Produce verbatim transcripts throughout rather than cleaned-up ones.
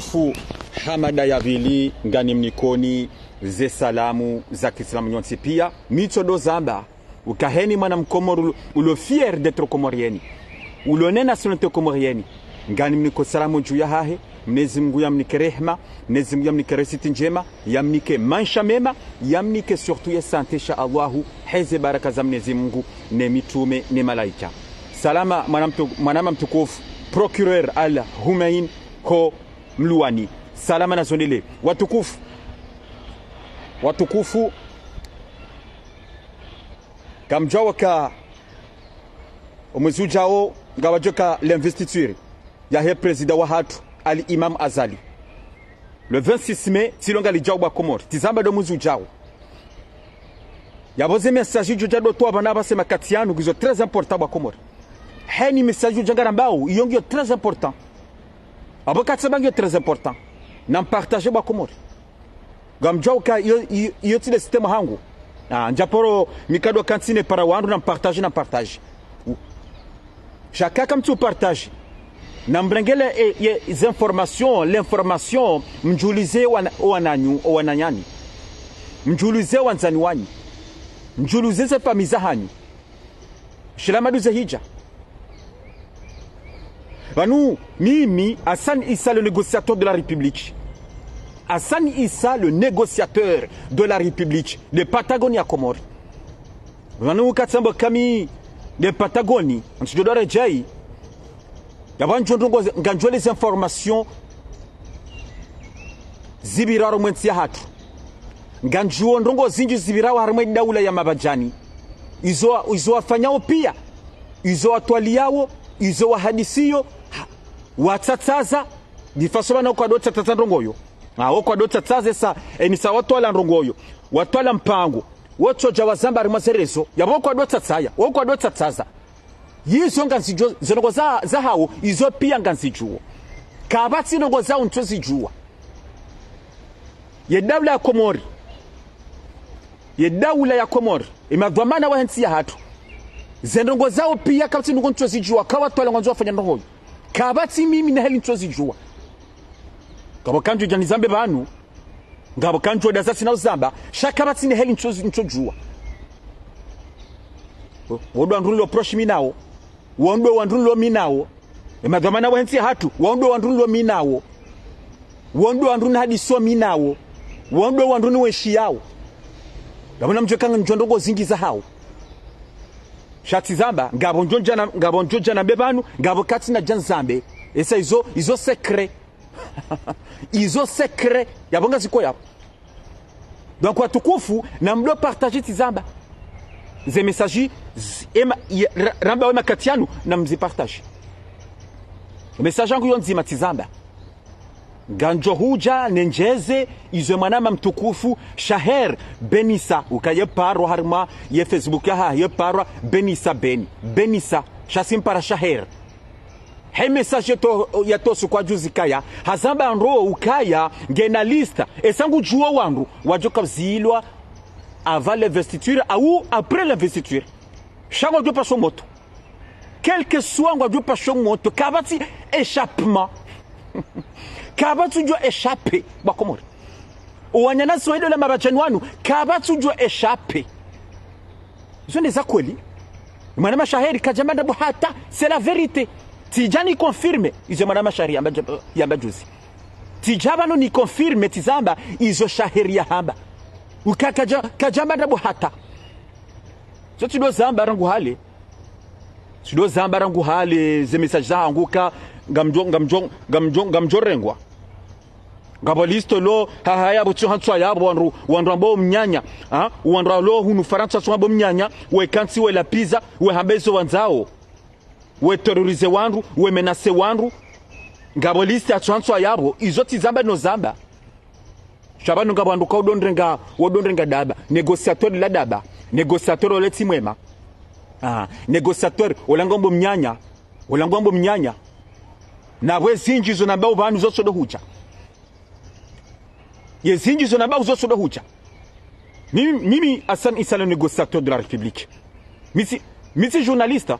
Fu Hamada ya pvili, nganimnikoni ze salamu za kiislamu nyontsi pia. Mi ntsodo zamba, uka heni mwana mkomori ulo, ulo fier d'être comorien. Ulo ne nationalité comorienne. Nganimniko salamu dju yahahe, Mnyezi Mungu yamnike rehma, Mnyezi Mungu yamnike réussite ndjema, yamnike maesha mema, yamnike surtout ye santé, insha Allahu, heze baraka za Mnyezi Mungu, ne mitrume, ne malaika. Salama, mwana mtu-, mwanama mtukufu, Procureur Al Humain, ho Mluwani. Salama na zondele. Watukufu. Watukufu. Ngamdjuao ka omwezi udjao, ngapvadjoka l'investiture yahe président wahatru, Ali Imam Azali. Le vingt-six mai, tsilo ngalidjao bwa Komori. Tsizamba ndo mwezi udjao. Yapvo ze message djo dja ndo towa pvanu apvasa makati yanu, ngizo très important bwa Komori. Heni message djo dja ngarambao, iyo ngiyo très important. Apvo katsamba ngiyo très important. Nampartage bwa Komori. Ngamdjuao ka iyo, iyo, iyo tsi le système hangu. Ah, ndjapvo ro mi kado kantsi ne para wandru nampartage, nampartage. U-, sha kaka mtsu partage. Namrengele e, ye, ze information, l'information, mdjulize wana-, owananyu, owananyani. Mdjulize wandzani wanyu. Mdjulize ze famille zahanyu. Shila maduze hidja. Pvanu, mimi, Hassan Issa, le négociateur de la République. Hassan Issa, le négociateur de la République de Patagonia Comores. Pvanu, katsamba kami de Patagonie, ntsidjo dore djai. Yapvo ngamdjuo ndrongo, ngamdjuo les informations zipvirao harumwa entsi yahatru. Ngamdjuo ndrongo zindji zipvirao harumwa daula ya Mabadjani. Izo, izo wafanyao pia. Izo watwaliao, izo wahadisiyo, ha-, watsatsaza, difaso pvanu kwadjo tsatsaza ndrongo iyo. Ah, wo kwadjo tsatsaza sa, eni sa watwala ndrongo iyo. Watwala mpango. Wotsodja wazamba harumwa ze réseaux. Yapvo kwadjo tsatsaya, wo kwadjo tsatsaza. Izo nganzidjuo, ze ndrongo za, zahawo, izo pia nganzidjuo. Kapvatsi ndrongo zawo ntsozidjua. Ye daula ya Komori. Ye daula ya Komori. Ye madhwamana wahe ntsi yahatru. Ze ndrongo zawo pia kapvatsi ndrongo ntsozidjua. Kawatwala ngwandzo wafanya ndrongo iyo. Kapvatsi mimi na heli ntsozidjua. Ngapvo kandjo dja nizambe pvanu. Ngapvo kandjo daza tsina uzamba, sha kapvatsi ne heli ntso-, ntsodjua. Wo ndo wandru nilo proche mi nawo. Wo ndo wandru nilo mi nawo. Ye madhwamana wahe ntsi yahatru, wo ndo wandru nilo mi nawo. Wo ndo wandru nihadisiyo mi nawo. Wo ndo wandru niweshiyao. Ngapvo namdjuwe ka ngamdjuo ndrongo zindji zahawo. Sha tsizamba, ngapvo ndjo dja na, ngapvo ndjo dja nambe pvanu, ngapvo katsina dja nizambe. Esa izo, izo secret. Izo secret, yapvo ngaziko yapvo. Donc, watukufu, namdo partage tsizamba. Ze message, z-, ema, ya, ra-, ramba wema kati yanu, namzi partage. Message yangu yo ndzima tsizamba. Ngamdjo hudja, nendjeze, izo mwanama mtukufu, Shaher Benissa, uka ye parwa harumwa, ye Facebook yahahe, ye parwa Benissa Beni, Benissa, sha tsi mpara Shaher. He message yato-, yatowa usiku wa juzi kaya, hazamba ndro ukaya, ngena liste, esa ngudjuo wandru, wadjoka uzilwa, avant l'investiture, au après l'investiture. Sha ngwadjo pasho moto. Quel que soit ngwadjo pasho moto, kapvatsi échappement. Kapvatsi udjo échapper, bwa Komori. Owananyasi wa idaula ya Mabadjani wanu, kapvatsi udjo échapper. Izo nde za kweli. Mwanama Shaher kadjamba ndrabo hata, c'est la vérité. Tsidja ni confirmer izo mwanama Shaher yamba, yamba juzi. Tsidja pvanu ni confirmer tsizamba izo Shaher yahamba. Uka kadja-, kadjamba ndrabo hata. Zo tsido zamba rangu hale. Tsido zamba rangu hale ze message zahangu ka ngamdjo, ngamdjo, ngamdjo, ngamdjo rengwa. Ngapvo liste lo, ha, ha, yapvo tsi hantswa yapvo wandru, wandru ambao mnyanya, ha? Wandru alo hunu Farantsa tsi ambao mnyanya, we kantsi we lapiza, we hamba izo wandzao. We terroriser wandru, we menacer wandru. Ngapvo liste atsu hantswa yapvo, izo tsizamba no zamba. Sha pvanu ngapvo wandru ka udo ndrenga, wodo ndrenga daba, négociateur la daba, négociateur ole tsi mwema. Ah, négociateur, ola ngwambo mnyanya, ola ngwambo mnyanya. Na pvwe zindji zo nambao pvanu zo tsodo hudja. Ye zindji zo nambao zo tsodo hudja. Mimi, mimi, Hassan Issa le négociateur de la République. Mi tsi, mi tsi journaliste.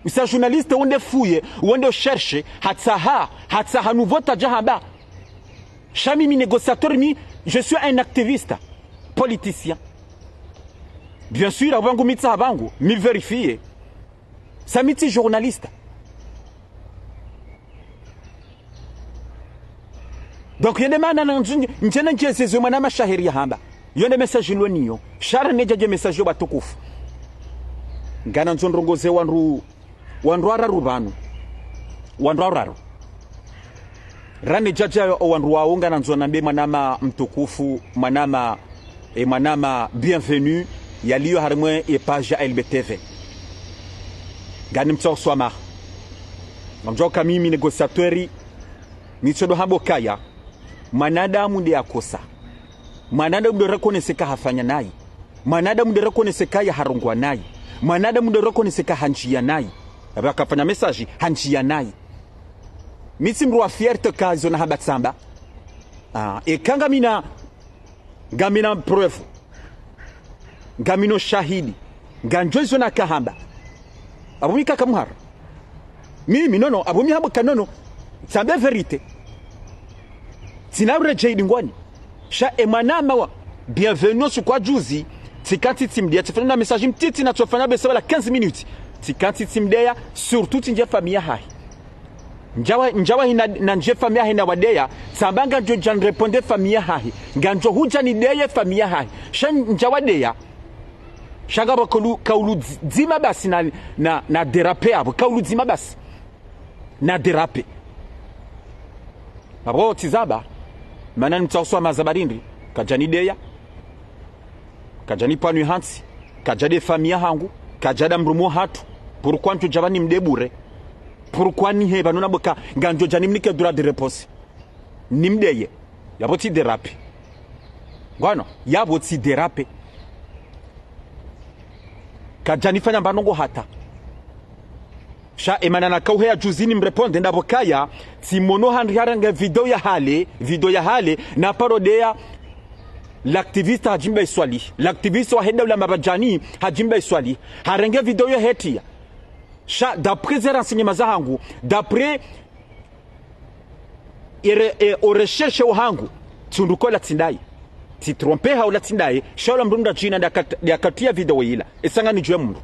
Usa journaliste wende fouiller, wende chercher, hatsaha, hatsaha nouveau tadja hamba. Sha mimi négociateur, mi, je suis un activiste, politicien. Bien sûr, apvo pvangu mi tsaha pvangu, mi vérifier. Sha mi tsi journaliste. Donc, yende mana nandzo ndje, ndje na ndjezeze mwana mashahiri yahamba. Yonde message nilo nayo. Sha ranedjadje message yo watukufu. Nganandzo ndrongoze wandru, wandru wararu pvanu. Wandru wararu. Ranedjadja o wandru wawo nganandzo nambe mwanama mtukufu, mwanama, e mwanama Bienvenu, yaliyo harimwa e page ya L B T V. Nganimtsaho swamaha. Ngamdjo ka mimi négociateur, mi tsodo hamba ukaya. Mwanadamu nde yakosa. Mwanadamu nde reconnaître ka hafanya nayi. Mwanadamu nde reconnaître ka yaharongoa nayi. Mwanadamu nde reconnaître ka handjia nayi. Apvo hakafanya message handjia nayi. Mi tsi mdru wa fierté ka izo nahamba tsamba. Ah, eka ngamina, ngamina preuve. Ngamina shahidi. Ngandjo izo nakahamba. Apvo mi kaka mhara. Mimi, non, non, apvo mi hamba ka non, non. Tsambe vérité. Tsina uredjei dingoni. Sha e mwanama wa Bienvenu suku wa juzi, tsikantsi tsimdeya, tsifanya na message mtiti natsofanya bese wala quinze minutes. Tsikantsi tsimdeya, surtout tsindje famille yahahe. Ndjawa, ndjawa hina, na ndje famille yahahe nawadeya, tsamba ngandjo dja nirépondre famille yahahe. Ngandjo hudja nideye famille yahahe. Sha ndjawadeya. Sha ngapvo kaulu, kaulu dzi, dzima basi na, na, na déraper apvo. Kaulu dzima basi. Na déraper. Apvo tsi zaba. Mana nitsaho swamaha zaba rindri. Kadja nideya. Kadja nipvanue hantsi. Kadja de famille yahangu. Kadja da mdrume hatru. Pourquoi ndjo dja pvanu nimdeye bure? Pourquoi nihe pvanu namba ka ngandjo dja nimnike droit de réponse? Nimdeye. Yapvo tsi déraper. Ngwano, yapvo tsi déraper. Kadja nifanya mba ndrongo hata. Sha e mana nakauheya juzi nimrépondre ndapvo kaya, tsimono handri harenge video ya hale, video ya hale, na paro deya l'activiste Hadji Mbae Swalihi. L'activiste wahe daula Mabadjani, Hadji Mbae Swalihi. Harenge video yo hetiya. Sha, d'après ze renseignements zahangu, d'après e re, e, o recherche wahangu, tsi undru ko la tsi ndaye. Tsi tromper ha ula tsi ndaye, sha ula mdru mdra djina nda kat, nda katiya video yila. Esa nganidjuwe mdru.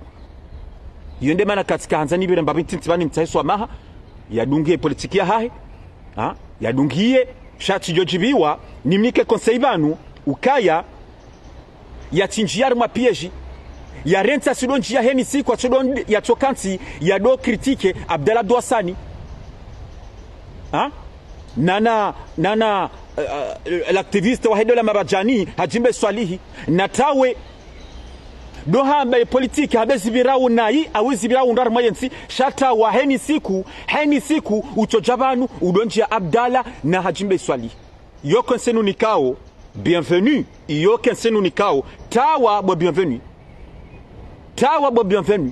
Iyo nde mana katsika handza nipvire mbapvi ntiti pvanu nimtsahe swamaha, yadungiye politiki yahahe, ha? Yadungiye, sha tsidjo djipviwa, nimnike conseil pvanu, ukaya, yatsindjiya harimwa piège. Yarentsa tsidjo ndjiya heni siku, atsodo, yatsokantsi, yado critiquer Abdallah Abdou Hassani. Ha? Nana, nana, eh, eh, l'activiste wahe daula Mabadjani, Hadji Mbae Swalihi. Na tawe. Do hamba ye politiki, hambe zipvirao nayi, awu zipvirao ndro harimwa yentsi, sha tawa heni siku, heni siku, utsodja pvanu, udo ndjiya Abdallah na Hadji Mbae Swalihi. Iyo conseil nunikao, Bienvenu. Iyo conseil nunikao, tawa bo Bienvenu. Tawa bo Bienvenu.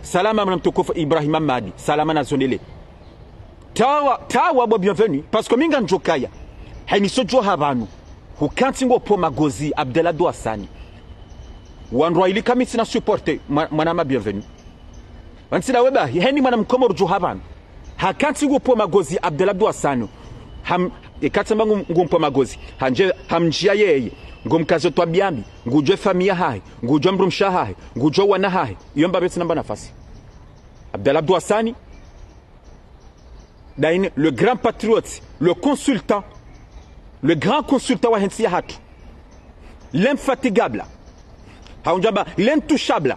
Salama mwana mtukufu Ibrahima Madi. Salama na zondele. Tawa, tawa bo Bienvenu. Parce que mi ngamdjo kaya. Heni sodjo ha pvanu. Hukantsi ngo pvo magozi Abdallah Abdou Hassani. Wandru wa ili ka mi tsina supporter mwa, mwanama Bienvenu. Pvantsi dawe bahi, heni mwana mkomori djo ha pvanu. Hakantsi ngo pvo magozi Abdallah Abdou Hassani. Ham, eka tsamba ngu, ngo mpvo magozi. Handje, hamndjiya yeye. Ngo mkazo twabiya mbi. Ngudjuwe famille yahahe. Ngudjuwe mdrumshe wahahe. Ngudjuwe wana hahe. Iyo mbapvi tsina mba nafasi. Abdallah Abdou Hassani. Daine, le grand patriote, le consultant, le grand consultant wahe ntsi yahatru. L'infatigable. Haundjamba, l'intouchable.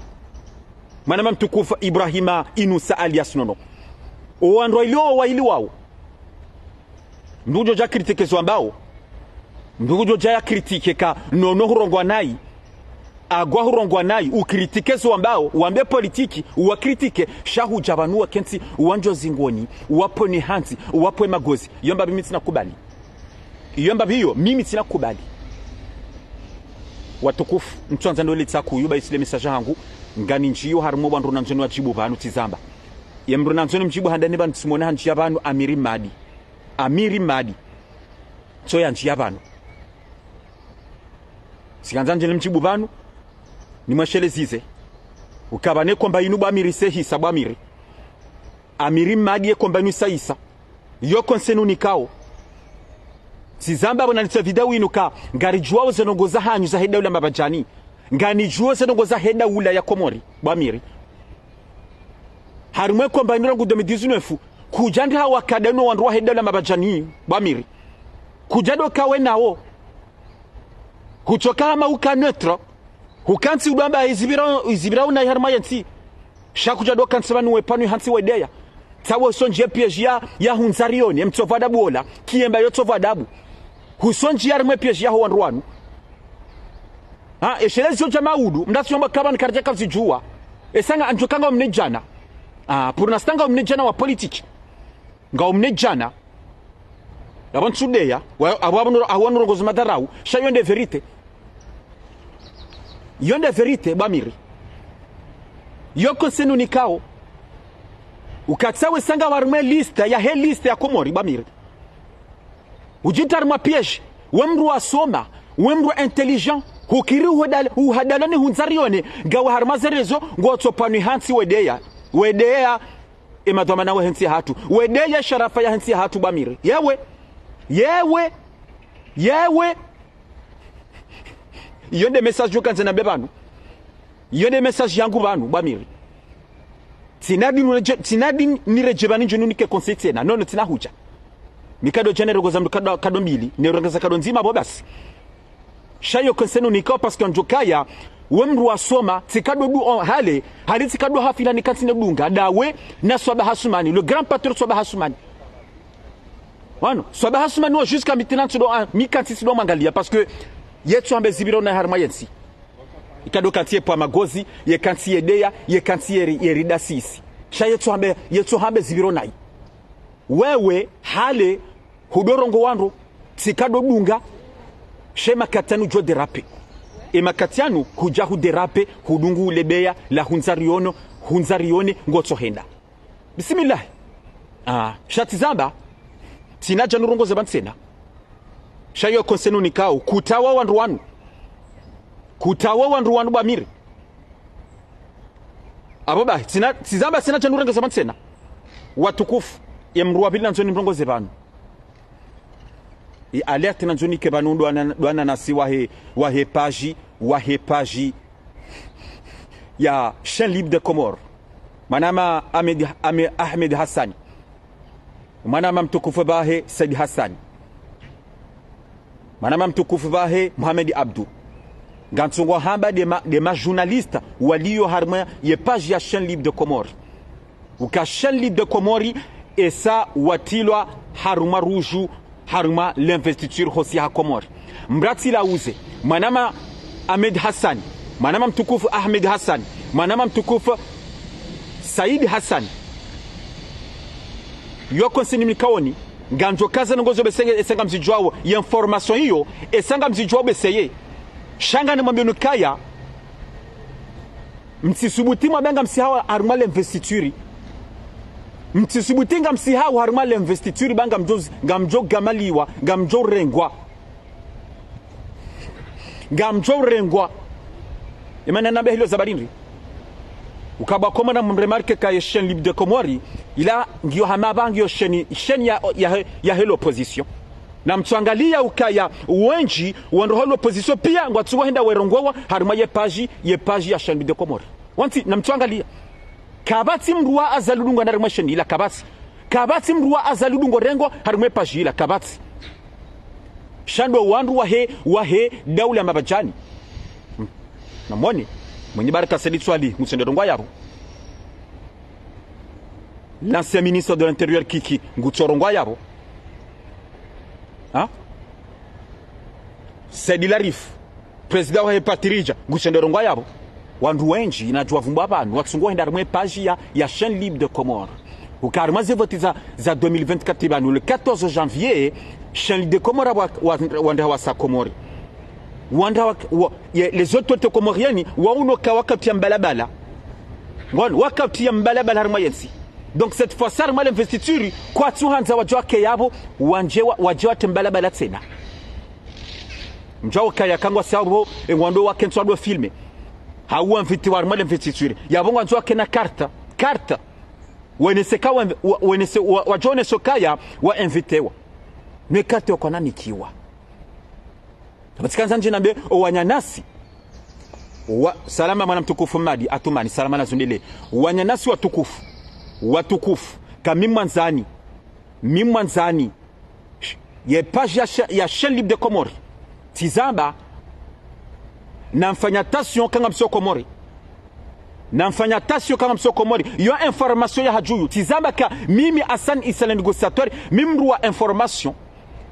Mwanama mtukufu Ibrahima Inusa alias Nono. O wandru wa ili wo wa ili wawo. Mdru ngudjo dja critiquer zo wambao. Mdru ngudjo dja ya critiquer ka Nono hurongoa nayi. Agwa hurongoa nayi, u critiquer zo wambao, wambe politiki, uwa critiquer, sha hudja pvanu wakentsi, uwandjo zingoni, uwapvone hantsi, uwapvwe magozi. Iyo mbapvi mi tsina kubali. Iyo mbapvi iyo, mimi tsina kubali. Watukufu, ntswandza ndo litsaku, yuba isile message hangu, nganindjiyo harimwa wandru nandzo niwadjibu pvanu tsi zamba. Ye mdru nandzo nimdjibu handani pvanu tsimona handjiya pvanu Amiri Madi. Amiri Madi. Tso yandjiya pvanu. Tsikandza ndjeni mdjibu pvanu, nimweshelezeze. Ukaya pvanu ye komba inu bo Amiri se hisa bo Amiri. Amiri Madi ye komba inu sa hisa. Iyo conseil nunikao. Tsizamba bo na nitse video inu ka, ngaridjuwao ze ndrongoo zahanyu zahe daula mabadjani. Nganidjuwao ze ndrongoo zahe daula ya Komori, bo Amiri. Harimwa komba inu rangu deux mille dix-neuf, kudja ndri hawakada no wandru wahe daula mabadjani, bo Amiri. Kudja ndo kawe nawo. Hutsoka hama uka neutre, hukantsi udwamba izibira, izibira unayi harimwa yentsi. Sha kudja ndo kantsi pvanu we pvanu hantsi wedeya. Tsawe usondjie piège ya, ya hundza rione, mtsovu adabu ola, kiemba yo tsovu adabu. Husondjia harimwa piège yaho wandru wanu. Ha, eshelezi yo djama udu, mdatsi yomba kaba nikaridja kazidjuwa. Esa nga andjo ka nga umnedjana. Ah, pour l'instant nga umnedjana wa politique. Nga umnedjana. Abo ntsudeya, wa-, abo, abo nuro-, abo nurongozi madharau, sha yo nde vérité. Yo nde vérité, bo Amiri. Yo conseil nunikao. Ukatsawe sanga harimwa liste, yahe liste ya Komori, bo Amiri. Udjitria harimwa piège, we mndru wasoma, we mndru intelligent, hukiri uhadal-, uhadalani hundza rione, ngawe harimwa ze réseaux, ngotso pvanu hantsi wedeya. Wedeya, e madhwamana wahe ntsi yahatru. Wedeya sharafa yahe ntsi yahatru, bo Amiri. Yewe. Yewe. Yewe. Iyo nde message yo kandze nambe pvanu. Iyo nde message yangu pvanu, bo Amiri. Tsina dini niredje-, tsina dini niredjee pvanu ndjo nunike conseil tsena. Non, non, tsina hudja. Mi kado djana rongoza mndru kado, kado mbili. Ne rongoza kado ndzima bo basi. Sha yo conseil nunikao parce que ndjo kaya, we mndru wasoma, tsi kado du on hale, hali tsi kado hafila nikantsi nedunga, ndawe, na Swaba Hasumani, le grand patron Swaba Hasumani. Wano, Swaba Hasumani wo jusqu'à maintenant tsido, ah, mi kantsi tsido mwangalia, parce que yetso hambe zibiro na harimwa yentsi. Ikado kantsi ye pvwa magozi, ye kantsi yedeya, ye kantsi yeri, yeri dasisi. Sha yetso hambe, yetso hambe zibiro nayi. Wewe, hale, hudorongoa wandru, tsi kado dunga, sha makati yanu djo déraper. E makati yanu, hudja hudéraper, hudungu ulebeya, la hundza riono, hundza rione, ngotso henda. Bismillah. Ah, sha tsizamba, tsina dja nurongoze pvanu tsena. Sha yo conseil nunikao, kutawa wandru wanu. Kutawa wandru wanu bo Amiri. Abo ba, tsina, tsizamba tsina dja nurongoze pvanu tsena. Watukufu, ye mndru wa pvili nandzo nimrongoze pvanu. I alerte nandzo nike pvanu ndo wana, ndo wananyasi wahe, wahe page, wahe page ya Chaîne Libre des Comores. Mwanama Ahmed, Ahmed, Ahmed Hassan. Mwanama mtukufu bahe Said Hassan. Mwanama mtukufu bahe Mohamed Abdou. Ngantsongo hamba nde ma, nde ma journaliste waliyo harimwa ye page ya Chaîne Libre des Comores. Uka Chaîne Libre des Comores esa watrilwa harumwa ruju, harumwa l'investiture hosi ha Komori. Mratsi la uze, mwanama Ahmed Hassan, mwanama mtukufu Ahmed Hassan, mwanama mtukufu Said Hassan. Yo conseil nimnikaoni, ngandzo kaza nongozo beseye, esa ngamzidjuwao, ye information iyo, esa ngamzidjuwao beseye. Sha nganimwambioni ukaya, mtsisubuti mwambe ngamsihao harumwa l'investiture. Mtsisubuti ngamsihao harumwa l'investiture ba ngamdjo, ngamdjo gamaliwa, ngamdjo rengwa. Ngamdjo rengwa. Emana nambe hilo za balindri. Ukaba koma na mremarque ka ye Chaîne Libre des Comores, ila ngiyo hama ba ngiyo chaîne, chaîne ya, ya, yahe l'opposition. Na mtsuangalia ukaya wendji wandru ho l'opposition pia ngwatsuwa henda werongowa harimwa ye page, ye page ya Chaîne Libre des Comores. Wantsi, na mtsuangalia. Kapvatsi mndru wa Azali dungo na harimwa chaîne ila kapvatsi. Kapvatsi mndru wa Azali dungo rengo harimwa page ila kapvatsi. Sha ndo wandru wahe, wahe daula mabadjani. Hmm. Namwone, mwenye baraka Said Swalihi, ngutsende rongowa yapvo. L'ancien ministre de l'Intérieur Kiki, ngutso rongowa yapvo. Ha? Said Larif, président wahe Patirija, ngutsende rongowa yapvo. Wandru wendji, inadjuwa vumbwa pvanu, watsungo henda harimwa page ya, ya Chaîne Libre des Comores. Uka harimwa ze vote za, za deux mille vingt-quatre pvanu, le quatorze janvier, Chaîne Libre des Comores wa, wa, wandru hawasa Komori. Wandru wa, wa, ye, les autorités comoriennes, wauno ka wakati ya mbalabala. Ngwano, wakati ya mbalabala harimwa yentsi. Donc cette fois-ci, harimwa l'investiture, kwatsu handza wadjo wake yapvo, wandje wa, wadje watre mbalabala tsena. Mdjuwa ukaya kangwa sabo, e ngwando wake ntsu ado filmé. Hau invité wa harimwa l'investiture. Yapvo ngwandzo wake na carte. Carte. Wenese ka wa, wa, wenese, wa, wadjo oneso kaya, wa invité wa. Nwe carte wakwananikiwa. Pvatsi kandza ndje nambe, o wananyasi. Wa, salama mwana mtukufu Madi, Atumani, salama na zundele. Wananyasi watukufu. Watukufu. Ka mi mwandzani. Mi mwandzani. Ye page ya cha-, ya Chaîne Libre de Comores. Tsizamba. Namfanye attention ka ngamsio Komori. Namfanye attention ka ngamsio Komori. Yo information ya hadjuyu. Tsizamba ka mimi Hassan Issa le négociateur, mi mdru wa information.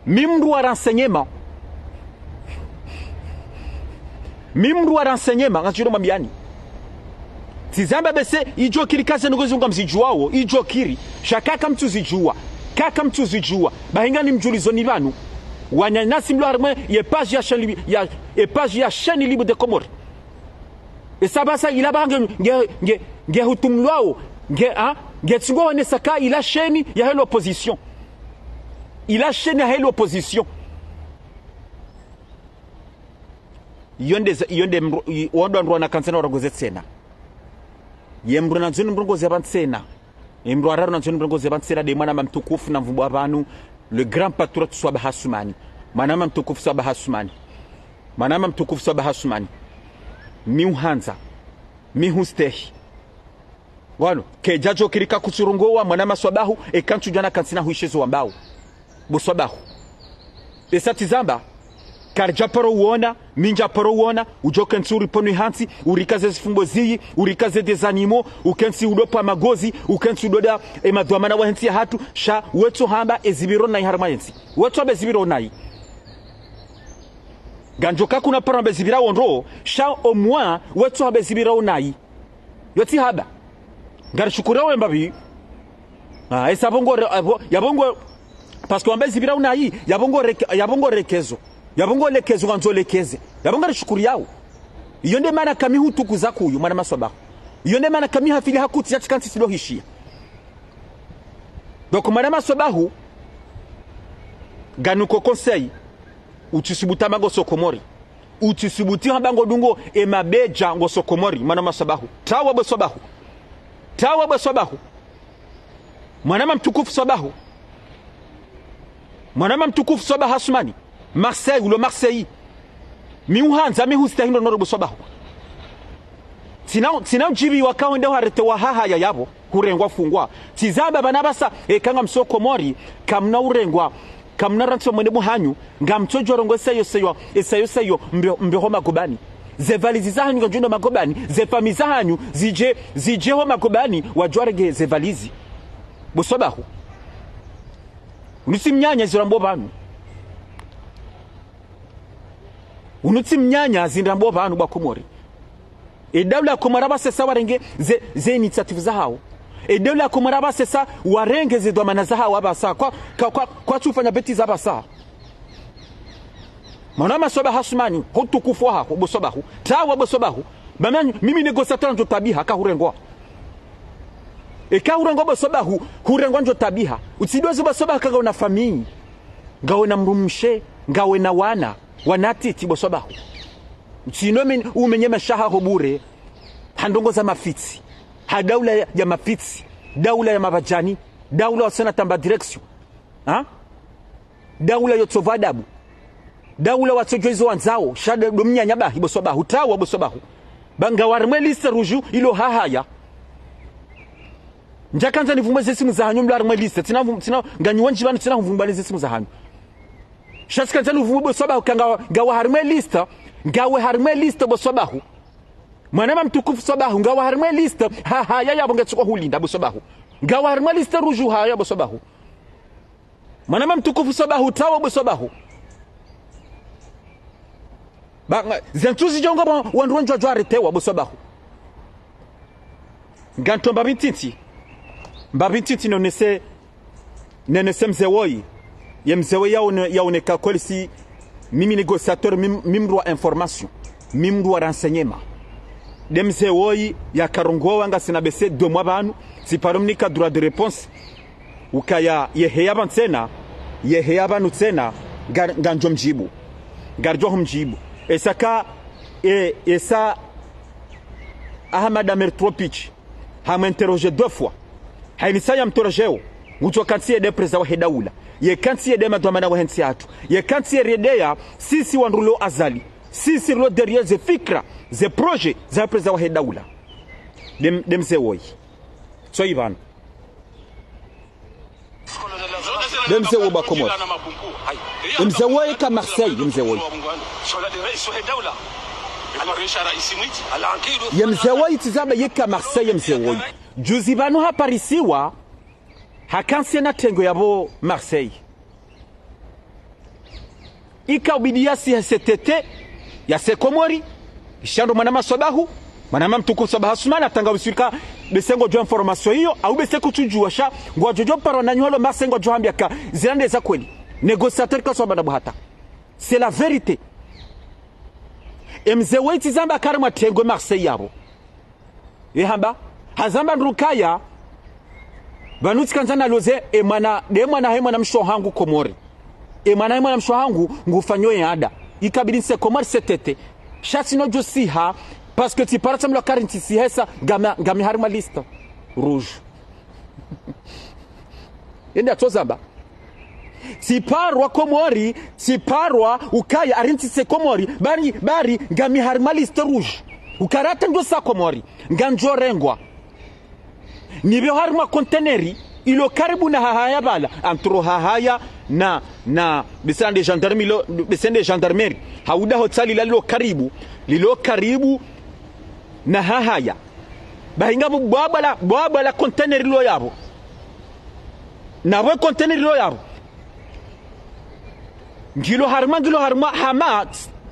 Mi mdru wa renseignement. Mi mdru wa renseignement, ngasudjo mwambiani. Tsizamba bese, idjo kiri ka ze ndrongo zi ngamzidjuwao, idjo kiri. Sha ka kamtsuzidjuwa. Ka kamtsuzidjuwa. Bahi nganimdjulizoni pvanu. Wananyasi mlo harimwa ye page ya Chaîne Libre, ya, ye page ya Chaîne Libre de Comores. Esa basa ila ba nge, nge, nge, nge hutumlwao, nge, ha? Nge tsi ngo wonesa ka ila chaîne yahe l'opposition. Ila chaîne yahe l'opposition. Iyo nde za-, iyo nde mdru-, i-, wandru wandru wana kantsena warongoze tsena. Ye mdru nandzo nimrongoze pvanu tsena. Ye mdru wa raru nandzo nimrongoze pvanu tsena nde mwanama mtukufu namvumbua pvanu, le grand patriote Swabaha Sumani. Mwanama mtukufu Swabaha Sumani. Mwanama mtukufu Swabaha Sumani. Mi uhandza. Mi hustehi. Wano, kedjadjo kiri ka kutsurongowa mwanama Swabahu, eka ntsudjuwa na kantsina huishezo wambao. Bo Swabahu. Esa tsizamba, karidja paro uona, mi ndja paro uona, udjo kentsi uri pvanu hantsi, urikaze zifumbo ziyi, urikaze des animaux, ukentsi udo pva magozi, ukentsi udo da, e madhwamana wahe ntsi yahatru, sha wetso hamba ezipviro nayi harimwa yentsi. Wetso hamba ezipviro nayi. Ngandjo ka kuna paro hamba ezipvira wondro, sha omwa, wetso hamba ezipvira unayi. Yo tsi haba. Ngarishukuriao we mbapvi. Ah, esa bongo re-, abo-, ya bongo, parce que wamba ezipvira unayi, ya bongo reke-, ya bongo rekezo. Ya bongo lekezo, ngandzo lekeze. Ya bongo rishukuriao. Iyo nde mana kami hutukuza kuyu, mwanama Swabahu. Iyo nde mana kami hafili hakutsi ya tsikantsi silo hishiya. Donc, mwanama Swabahu, nganuko conseil, utsisubutu hamba ngo sio Komori. Utsisubutu hamba ngo dungo e mabedja ngo sio Komori, mwanama Swabahu. Tawa bo Swabahu. Tawa bo Swabahu. Mwanama mtukufu Swabahu. Mwanama mtukufu Swabaha Sumani. Marseille, ulo Marseille. Mi uhandza, mi hustehi ndo noro bo Swabahu. Tsina, tsina udjibi waka wende waretewa hahaya yapvo, hurengwa fungwa. Tsizamba pvanu pvasa, eka ngamsio Komori, kamna urengwa, kamna rantsi mwene buhanyu, ngamtsodjo rongoa esayo sayo, esayo sayo, mbe, mbe ho magobani. Ze valizi zahanyu ngazidjo ndo magobani, ze famiyi zahanyu, zidje, zidje ho magobani, wadjo warenge ze valizi. Bo Swabahu. Unu tsi mnyanya zindrambwao pvanu. Unu tsi mnyanya zindrambwao pvanu bo Wakomori. E daula ya Komori apvasa esa warenge ze, ze initiative zahao. E daula ya Komori apvasa esa warenge ze dhwamana zahao apvasa. Kwa, kwa, kwa, kwatsu fanya bêtise apvasa. Mwanama Swabaha Sumani, ho utukufu wahaho, bo Swabahu. Tawa bo Swabahu. Ba mimi, mimi négociateur ndjo tabiha, ka hurengwa. Eka hurengwa bo Swabahu, hurengwa ndjo tabiha. Utsidoze bo Swabahu ka ngawe na famiyi. Ngawe na mdrumshe, ngawe na wana, wana titi bo Swabahu. Utsino men-, umenye mashaha ho bure, ha ndrongo za mafitsi. Ha daula ya, ya mafitsi, daula ya mabadjani, daula wasona tamba direction. Ha? Daula yo tsovu adabu. Daula watsodjo izo wandzao, sha ndo mnyanya bahi bo Swabahu, tawa bo Swabahu. Ba ngawe harimwa liste rouge ilo hahaya. Ndjakandza nivumbue ze simu zahanyu mlo harimwa liste, tsina vum-, tsina, nganyi wendji pvanu tsina huvumbua ne ze simu zahanyu. Sha tsikandza nivumbue bo Swabahu, ka ngawe, ngawe harimwa liste, ngawe harimwa liste bo Swabahu. Mwanama mtukufu Swabahu, ngawe harimwa liste, hahaya yapvo ngetsuko hulinda bo Swabahu. Ngawe harimwa liste rouge hahaya bo Swabahu. Mwanama mtukufu Swabahu, tawa bo Swabahu. Ba, nga, zentsu zidjo ngo ba, wandru wendji wadjo waretewa bo Swabahu. Ngantso mbapvi ntiti. Mbapvi ntiti nonese, nonese mze woyi. Ye mze woyi yaone, yaoneka kweli si, mimi négociateur, mim-, mi mdru wa information. Mi mdru wa renseignement. Nde mze woyi yakarongowa ngasina bese deux mois pvanu, tsiparo mnika droit de réponse. Ukaya yeheya pvanu tsena, yeheya pvanu tsena, nga, ngandjo mdjibu. Ngardjo humdjibu. Esa ka, e, esa Ahmad Amir Tropic, hamu interroger deux fois. Hayinisa ya mtorojeo, ngudjo kantsi ye nde président wahe daula. Yeka ntsi yedema dhwamana wahe ntsi yahatru. Yeka ntsi yeredea, sisi wandru lo Azali. Sisi lo derrière ze fikra, ze projet, za président wahe daula. Dem, dem mze woyi. Tsoyi pvanu. Dem mze wo ba Komori. Dem mze woyi ka Marseille, dem mze woyi. Ye mze woyi tsi zamba yeka Marseille, ye mze woyi. Juzi pvanu haparisiwa, hakantsi na tengo yapvo Marseille. Ika ubidi yasi ya C T T, ya se Komori, ishando mwana maswabahu, mwana mamtukufu Swabaha Sumana, tanga usirika, bese ngodjo information iyo, au bese kutsudjuwa sha, ngwadjo djo paro na nyuhalo Marseille ngwadjo hambia ka, zila nde za kweli. Négociateur ka swaba na buhata. C'est la vérité. Ye mze woyi tsi zamba kari mwa tengo Marseille yapvo. Ye hamba, hazamba ndru kaya, pvanu tsikandza naloze, ye mwana, nde mwana hahe mwana mshe wahangu Komori. Ye mwana hahe mwana mshe wahangu, ngufanyo ye ada. Ikabidi ntsi Komori C T T. Sha tsi nodjo siha, parce que tsi para tsamlo kari ntsi sihesa, ngami, ngami harimwa liste rouge. Yende atso zamba. Tsi parwa Komori, tsi parwa ukaya ari ntsi se Komori, bari, bari, ngami harimwa liste rouge. Ukarata ndo sa Komori, ngandjo rengwa. Nipve harimwa konteneri, ilo karibu na Hahaya pvala, entre Hahaya na, na, bese nde gendarmerie lo, bese nde gendarmerie. Hauda hotsa lila lilo karibu, lilo karibu na Hahaya. Bahi ngapvo bwabwa la, bwabwa la konteneri lo yapvo. Na pvwe konteneri lo yapvo. Ngilo harimwa, ngilo harimwa, hama,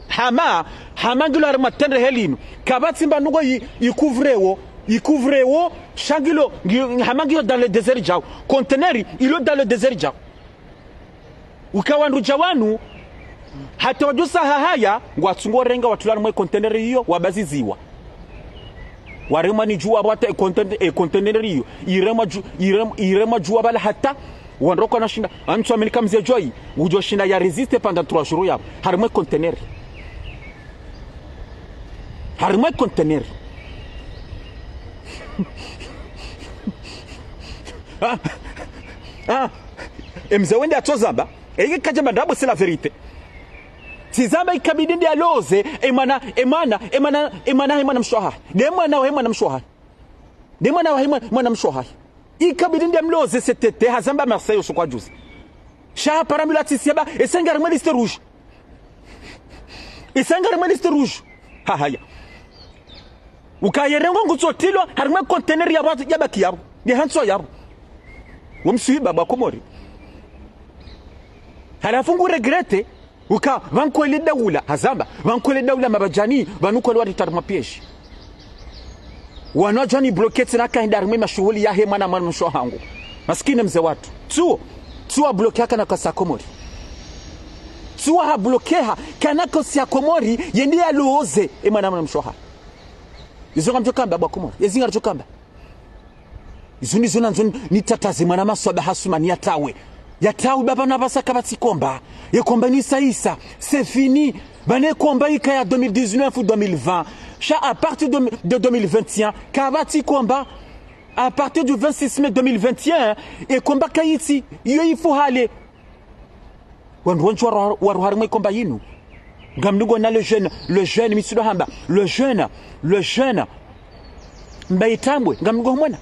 hama, hama ngilo harimwa tendre helinu. Kapvatsi mba nungo yi, yi couvre wo, yi couvre wo, sha ngilo, ngi-, hama ngilo dans le désert djao. Konteneri, ilo dans le désert djao. Uka wandru dja wanu, hata wadjo sa Hahaya, ngwatsungo renga watula harimwa ye konteneri iyo, wabaziziwa. Waremwa ni djuwa pvwata ye konten-, ye konteneri iyo. Iremwa dju-, irem-, iremwa djuwa pvala hata, wandru kwana shinda. Antsu amini ka mze djoyi, udjo shinda ya résister pendant trois jours yapvo. Harimwa ye konteneri. Harimwa ye konteneri. Ah, ah, ye mze wende atso zamba. Eke kadjamba ndrabo, c'est la vérité. Tsi zamba ikabidi nde aloze, ye mwana, ye mwana, ye mwana, ye mwana, ye mwana mshe wahahe. Nde mwana wahe mwana mshe wahahe. Nde mwana wahe mwa-, mwana mshe wahahe. Ikabidi nde amloze C T T, hazamba Marseille usiku wa juzi. Sha hapara mila tsi siaba, esa nge harimwa liste rouge. Esa nge harimwa liste rouge. Hahaya. Uka ye rengo ngutso tilwa, harimwa ye konteneri yapvo, yabaki yapvo. Ye hantsi yapvo. Wo mswiba ba Komori. Halafu ngu regretter, uka, pvankweli daula, hazamba, pvankweli daula mabadjani, pvanu kweli wari harimwa piège. Wanu wadjani bloquer tsena kahenda harimwa ye mashuhuli yahe mwana mwana mshe wahangu. Masikini mze watru. Tsuo, tsuo ha bloquer ha kana kasa Komori. Tsuo ha bloquer ha kana kasa Komori, yende yaloze, ye mwana mwana mshe wahahe. Izo ngamdjo kamba ba Komori, yezi ngaridjo kamba. Izo ndizo nandzo ni-, nitataze mwana maswaba hasumani yatawe. Yatawe baba na basa kapvatsi combat. Ye combat ni sa isa. C'est fini. Pvane combat ika ya deux mille dix-neuf ou deux mille vingt. Sha à partir de, de deux mille vingt et un, kapvatsi combat. À partir du vingt-six mai deux mille vingt et un, ye combat kayitsi, iyo ifu hale. Wandru wendji waru-, waruha harimwa ye combat yinu. Ngamdungo na le jeune, le jeune, mi tsi ndo hamba. Le jeune, le jeune. Mbaye Tambwe, ngamdungo humwona.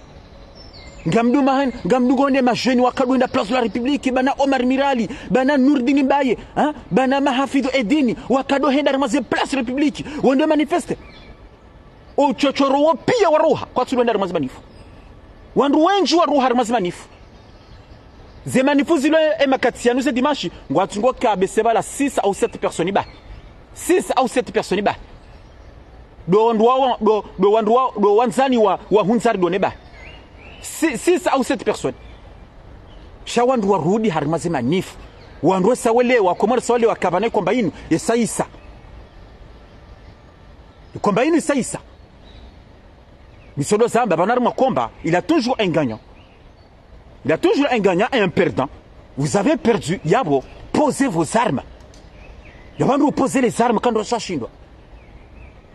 Ngamdungo mahani, ngamdungo ne ma jeunes wakado henda Place de la République, bana Omar Mirali, bana Nourdine Mbaye, hein? Bana Mahafidhu Edini, wakado henda harimwa ze Place République, wende manifester. Otsotso rowo piya waruha, kwatsu ndo henda harimwa ze manifu. Wandru wendji waruha harimwa ze manifu. Ze manifu zilo ye makati yanu ze dimanche, ngwatsungo kabese pvala six au sept personnes ba. Six au sept personnes ba. Ndo wandru wa, ndo, ndo wandru wa, ndo wandzani wa, wa hundzari ndo ne ba. Si-, six au sept personnes. Sha wandru warudi harimwa ze manifu. Wandru wesa welewa, Komori sa welewa kapvana ye combat yinu, yesa isa. Ye combat yinu yesa isa. Mi tso ndo zamba, pvanu harimwa combat, il y a toujours un gagnant. Il y a toujours un gagnant et un perdant. Vous avez perdu, yapvo, posez vos armes. Yapvo ndo poser les armes, ka ndo sa shindwa.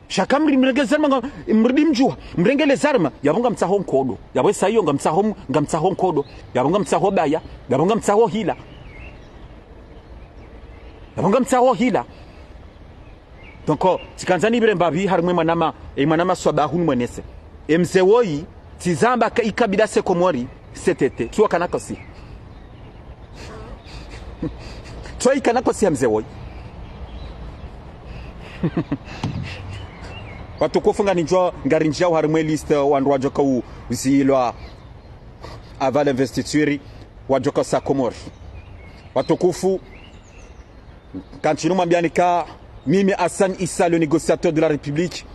Sha ka mri-, mrenge les armes, nga-, mrudi mdjuha, mrenge les armes, yapvo ngamtsaho nkodo. Yapvo yesa iyo ngamtsaho m-, ngamtsaho nkodo. Yapvo ngamtsaho baya, yapvo ngamtsaho hila. Yapvo ngamtsaho hila. Donc, tsikandza nipvire mbapvi harimwa e mwanama, e mwanama Swabahu nimwenese. E mze woyi, tsi zamba ka ikabila se Komori, C T T. Tsuwa kana kosi. Tsuwa ikana kosi ya mze woyi. Watukufu nganindjo, ngarindjiyao harimwa e liste wandru wadjoka u-, uzilwa aval investiture wadjoka sa Komori. Watukufu, kantsi numwambiani ka mimi Hassan Issa, le négociateur de la République,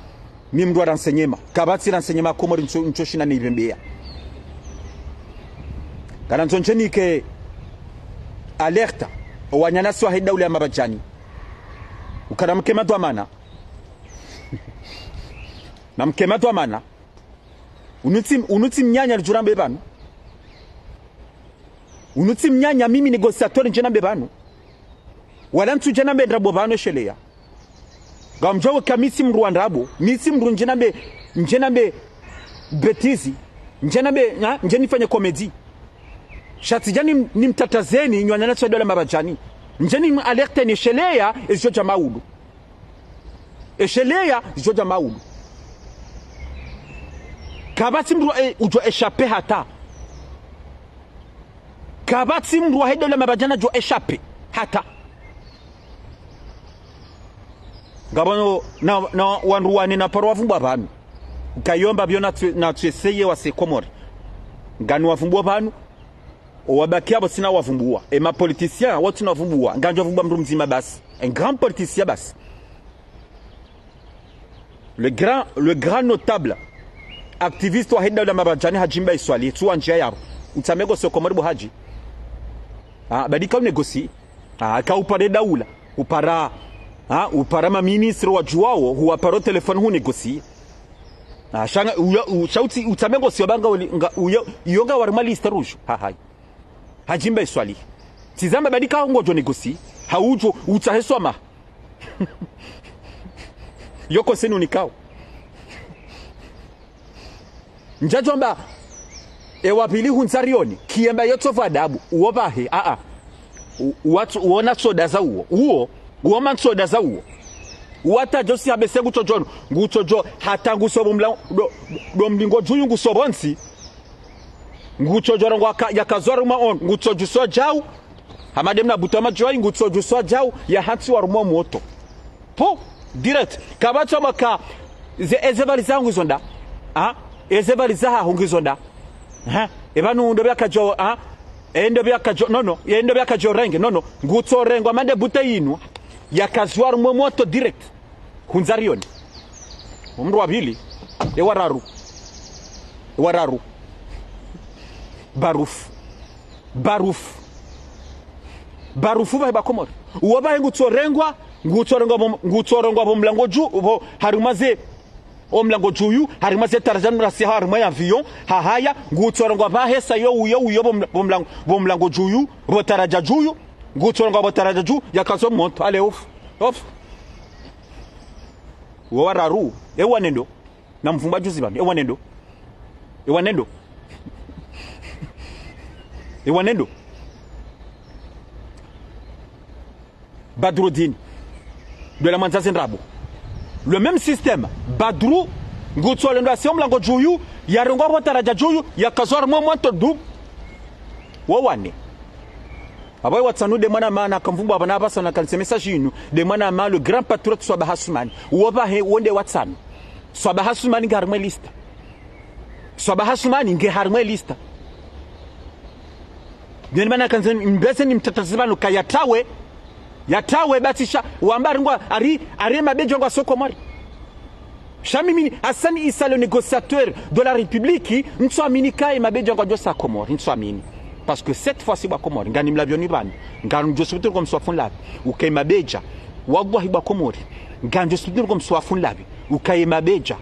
mi mndru wa renseignement. Kapvatsi renseignement Komori ntso, ntso shinda nipvembeya. Kana ntso ndje nike alerte, o wananyasi wahe daula ya Mabadjani. Ukana mke madhwamana. Na mke madhwamana. Unu tsi, unu tsi mnyanya ndjudjo nambe pvanu. Unu tsi mnyanya mimi négociateur ndje nambe pvanu. Wala ntsudja nambe ndrabo pvanu esheleya. Ngamdjuwa ka mi tsi mndru wa ndrabo, mi tsi mndru ndje nambe, ndje nambe bêtise, ndje nambe, ha, ndje nifanye comédie. Sha tsidja nim-, nimtatazeni, nyi wananyasi wa daula Mabadjani. Ndje nim alerte ni esheleya, ezidjo dja maulu. Esheleya, zidjo dja maulu. Kapvatsi mndru, eh, udjo échapper hata. Kapvatsi mndru wahe daula Mabadjani djo échapper hata. Ngapvo no, na, na wandru wane naparo wavumbwa pvanu. Kayomba pvo natsu, natsu eseye wase Komori. Ngani wavumbwa pvanu. Owabaki apvo tsina wavumbuwa. E ma politiciens, wo tsina wavumbuwa. Ngandjo vumbuwa mndru mdzima basi. Un grand politicien basi. Le grand, le grand notable, activiste wahe daula Mabadjani Hadji Mbae Swalihi, tsuwa ndjiya yapvo. Utsamego se Komori bo Hadji. Ah, badi ka u négocier. Ah, ka upare daula. Upara, ah, upara ma ministre wadjuwawo, huwapara o téléphone hu négocier. Ah, sha nga, uyo, u-, sha utsi, utsamego se wabanga oli, nga, uyo, iyo nga warimwa liste rouge. Ha, hai. Hadji Mbae Swalihi. Tsi zamba badi ka ngodjo négocier. Haudjo, utsahe swamaha. Yoko senu nikao. Ndjadjo amba, e wapvili hundza rioni, kiyemba yotso vwa adabu, uwo pvahe, a, a. U-, uwatsu-, uwo na soda za uwo. Uwo, uwo ma soda za uwo. Uwo ata djo si habese ngutsodjo no, ngutsodjo hata ngusobo mla-, do, do mlingo djuyu ngusobo ntsi. Ngutsodjo rengwa ka-, yakazwa rumwa on, ngutsodjuswa djau. Hamade mna buta madjwai, ngutsodjuswa djau, ya hantsi wa rumwa moto. Po, direct. Kapvatsi maka, ze, eze valiza ngu zonda. Ha? Eze valiza ha ngu zonda. Ha? Epvanu ndo pvya kadjo, ha? E ndo pvya kadjo, no, no. E ndo pvya kadjo renge, no, no. Ngutso rengwa mande buta yinu. Yakazwa rumwa moto direct. Hundza rioni. Omndru wa pvili. E wa raru. E wa raru. Barufu. Barufu. Barufu pvahe ba Komori. Uwo pvahe ngutso rengwa, ngutso rengwa pvo, ngutso rengwa pvo mlango dju, pvo harimwa ze, o mlango djuyu, harimwa ze taradja nurasi harimwa ya avion, hahaya, ngutso rengwa pvahe sa yo uyo, uyo pvo mla-, pvo mlango, pvo mlango djuyu, pvo taradja djuyu, ngutso rengwa pvo taradja dju, yakazwa moto, ale ofu, ofu. Uwo wa raru, e wa nne ndo. Na mvumba juzi pvanu, e wa nne ndo. E wa nne ndo. E wa nne ndo. Badrudine. Ndo la mwandza ze ndrabo. Le même système. Badru, ngutso lendo asi o mlango djuyu, yarengwa pvo taradja djuyu, yakazwa harumwa moto du. Wo wa nne. Apvo e wa ntsanu nde mwanama nakamvumbuwa pvanu apvasa nakanise message yinu, nde mwanama le grand patriote Swabaha Sumani. Uwo pvahe, uwo nde wa ntsanu. Swabaha Sumani nge harimwa e liste. Swabaha Sumani nge harimwa e liste. Nyo ni mana kandze mbeze nimtataze pvanu ka yatawe. Yatawe batisha wamba ari ngwa ari, ari mabedja ngwa so Komori. Sha mimi, Hassan Issa, le négociateur de la République, ntsu amini ka e mabedja ngwadjo sa Komori, ntsu amini. Parce que cette fois-ci, ba Komori, ngani mlapvioni pvanu, ngandjo subutu ngo mswafu nlapvi, uka e mabedja, wallahi ba Komori, ngandjo subutu ngo mswafu nlapvi, uka e mabedja.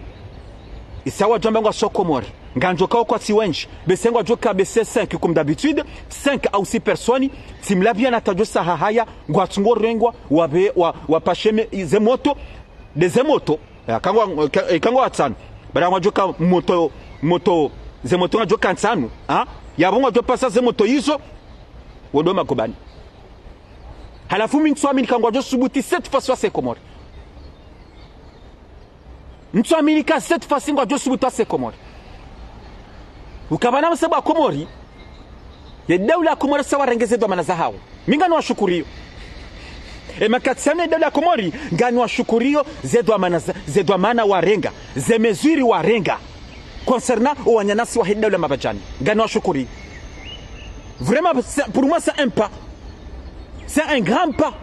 Isa wadjo amba ngwa so Komori, ngandjo kao kwatsi wendji, bese ngwadjo ka bese cinq comme d'habitude, cinq au six personnes, tsi mlapvi ya natadjo sa hahaya, ngwatsungo rengwa, wabe, wa, wapashe me, ze moto, nde ze moto, e, kangwa, e, ka-, e, kangwa wa ntsanu. Bara ngwadjo ka moto, moto, ze moto ngwadjo ka ntsanu, ha? Yapvo ngwadjo pasa ze moto izo, wo ndo magobani. Halafu mi ntsuamini ka ngwadjo subuti cette fois-ci wase Komori. Ntsuamini ka cette fois-ci ngwadjo subuti wase Komori. Ukapvana msebo wa Komori, ye daula ya Komori sa warenge ze dhwamana zahawo. Mi ngani washukuriyo. E makati yanu ye daula ya Komori, ngani washukuriyo ze dhwamana za, ze dhwamana warenga, ze mesures warenga. Concernant o wananyasi wahe daula mapvadjani. Ngani washukuriyo. Vraiment, c'est, pour moi, c'est un pas. C'est un grand pas.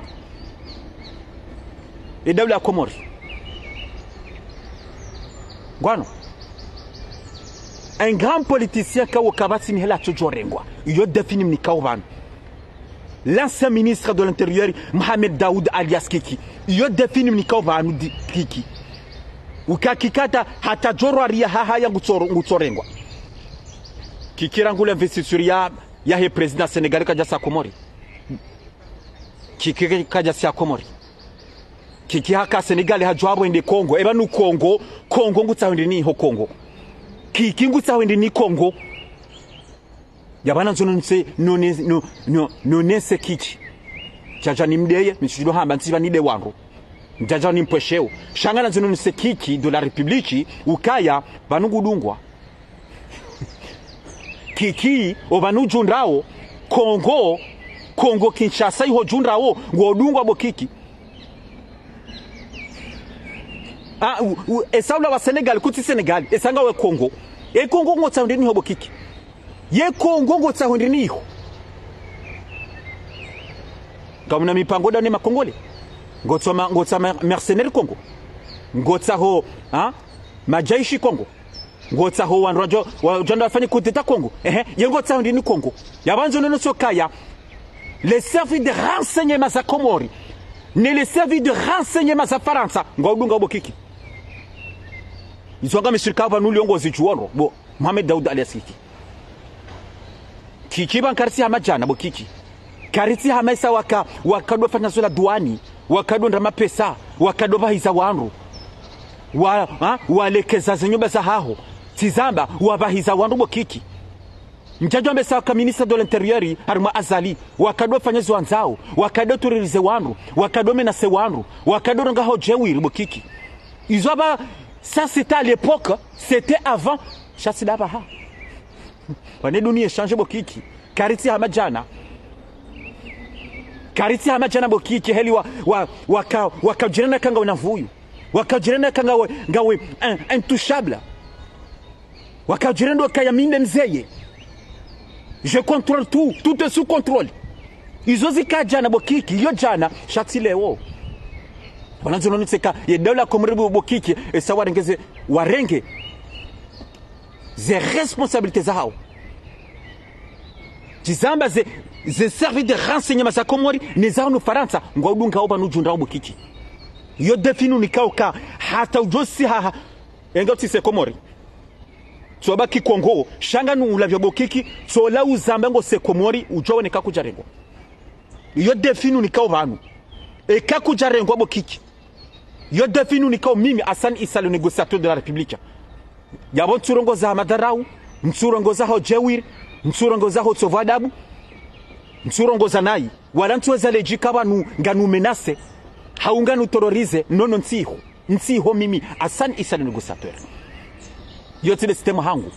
E daula ya Komori. Ngwano. Un grand politicien kawo kapvatsi ni hela tsodjo rengwa. Iyo défi ni mnikao pvanu. L'ancien ministre de l'Intérieur, Mohamed Daoud alias Kiki. Iyo défi ni mnikao pvanu di Kiki. Uka Kiki hata, hata djorwa riya haha ya ngutsoro-, ngutsorengwa. Kiki rangu l'investiture ya, yahe président Sénégal kadjasa Komori. Kiki kadjasa Komori. Kiki haka Sénégal hadjuwa pvo ende Congo. Eba nu Congo, Congo ngutsaho ende ni ho Congo. Kiki ngutsaho ende ni Congo. Yapvana nzo nonese, none-, no-, no-, nonese Kiki. Djadja ni mdeye, mi tsidjo hamba ntsi pvani de wandru. Djadja ni mpwesheo. Sha ngana nzo nonese Kiki de la République, ukaya, pvanu ngudungwa. Kiki, opvanu djundrawo, Congo, Congo Kinshasa iho djundrawo, ngodungwa bo Kiki. Ah, u, u, esa ula wa Sénégal, kutsi Sénégal, esa ngawe Congo. E Congo ngotsaho ende ni ho bo Kiki. Ye Congo ngotsaho ende ni ho. Ngamna mipango dane ma Congolais. Ngotsaho ma, ngotsaho ma mercenaires Congo. Ngotsaho, ha? Madjeshi Congo. Ngotsaho wandru wadjo, wadjo enda wafanye coup d'État Congo. Ehe, ye ngotsaho ende ni Congo. Yapvana nzo nonese ukaya. Les services de renseignement za Komori. Ne les services de renseignement za Farantsa. Ngwaudunga bo Kiki. Izo nga mishirika pvanu lio ngozidjuwa ndro. Bo, Mohamed Daoud alias Kiki. Kiki pvanu karitsi hama djana bo Kiki. Karitsi hama isa waka, wakado fanya zo la duwani, wakado ndra mapesa, wakado pvahiza wandru. Wa, ha? Walekeza ze nyumba zahaho. Tsizamba, wapvahiza wandru bo Kiki. Ndjadjo amba isa waka ministre de l'Intérieur, harimwa Azali, wakado fanya zo wandzao, wakado terroriser wandru, wakado menacer wandru, wakado renga ho djewiri bo Kiki. Izo amba, ça c'était à l'époque, c'était avant, sha tsi ndapvaha. Pvanu e duniya e changé bo Kiki. Karitsi hama djana. Karitsi hama djana bo Kiki, heli wa, wa, waka, waka djirenda ka ngawe na nvuu. Waka djirenda ka ngawe, ngawe in, intouchable. Waka djirenda ukaya mi nde mzeye. Je contrôle tout, tout est sous contrôle. Izo zika djana bo Kiki, iyo djana, sha tsi leo. Pvana nzo nonese ka, ye daula Komori bo, bo Kiki, esa warenge ze, warenge ze responsabilités zahawo. Tsizamba ze, ze services de renseignement za Komori, ne za hunu Farantsa, ngwaudunga opvanu djundrawo bo Kiki. Iyo défi ni mnikao ka, hata udjo si haha, enga utsi se Komori. Tsobaki Congo, sha nganu ulavya bo Kiki, tsola uzamba ngo se Komori, udjo wone ka kudjarengwa. Iyo défi ni mnikao pvanu. Eka kudjarengwa bo Kiki. Iyo défi ni mnikao mimi, Hassan Issa, le négociateur de la République. Yapvo ntsurongoza ha madharau, ntsurongoza ho djewiri, ntsurongoza ho tsovu adabu, ntsurongoza nayi. Wala ntsuweza ledjika pvanu nganu menacer, hau nganu terroriser, non non ntsiho. Ntsiho mimi, Hassan Issa le négociateur. Iyo tsi nde système hangu.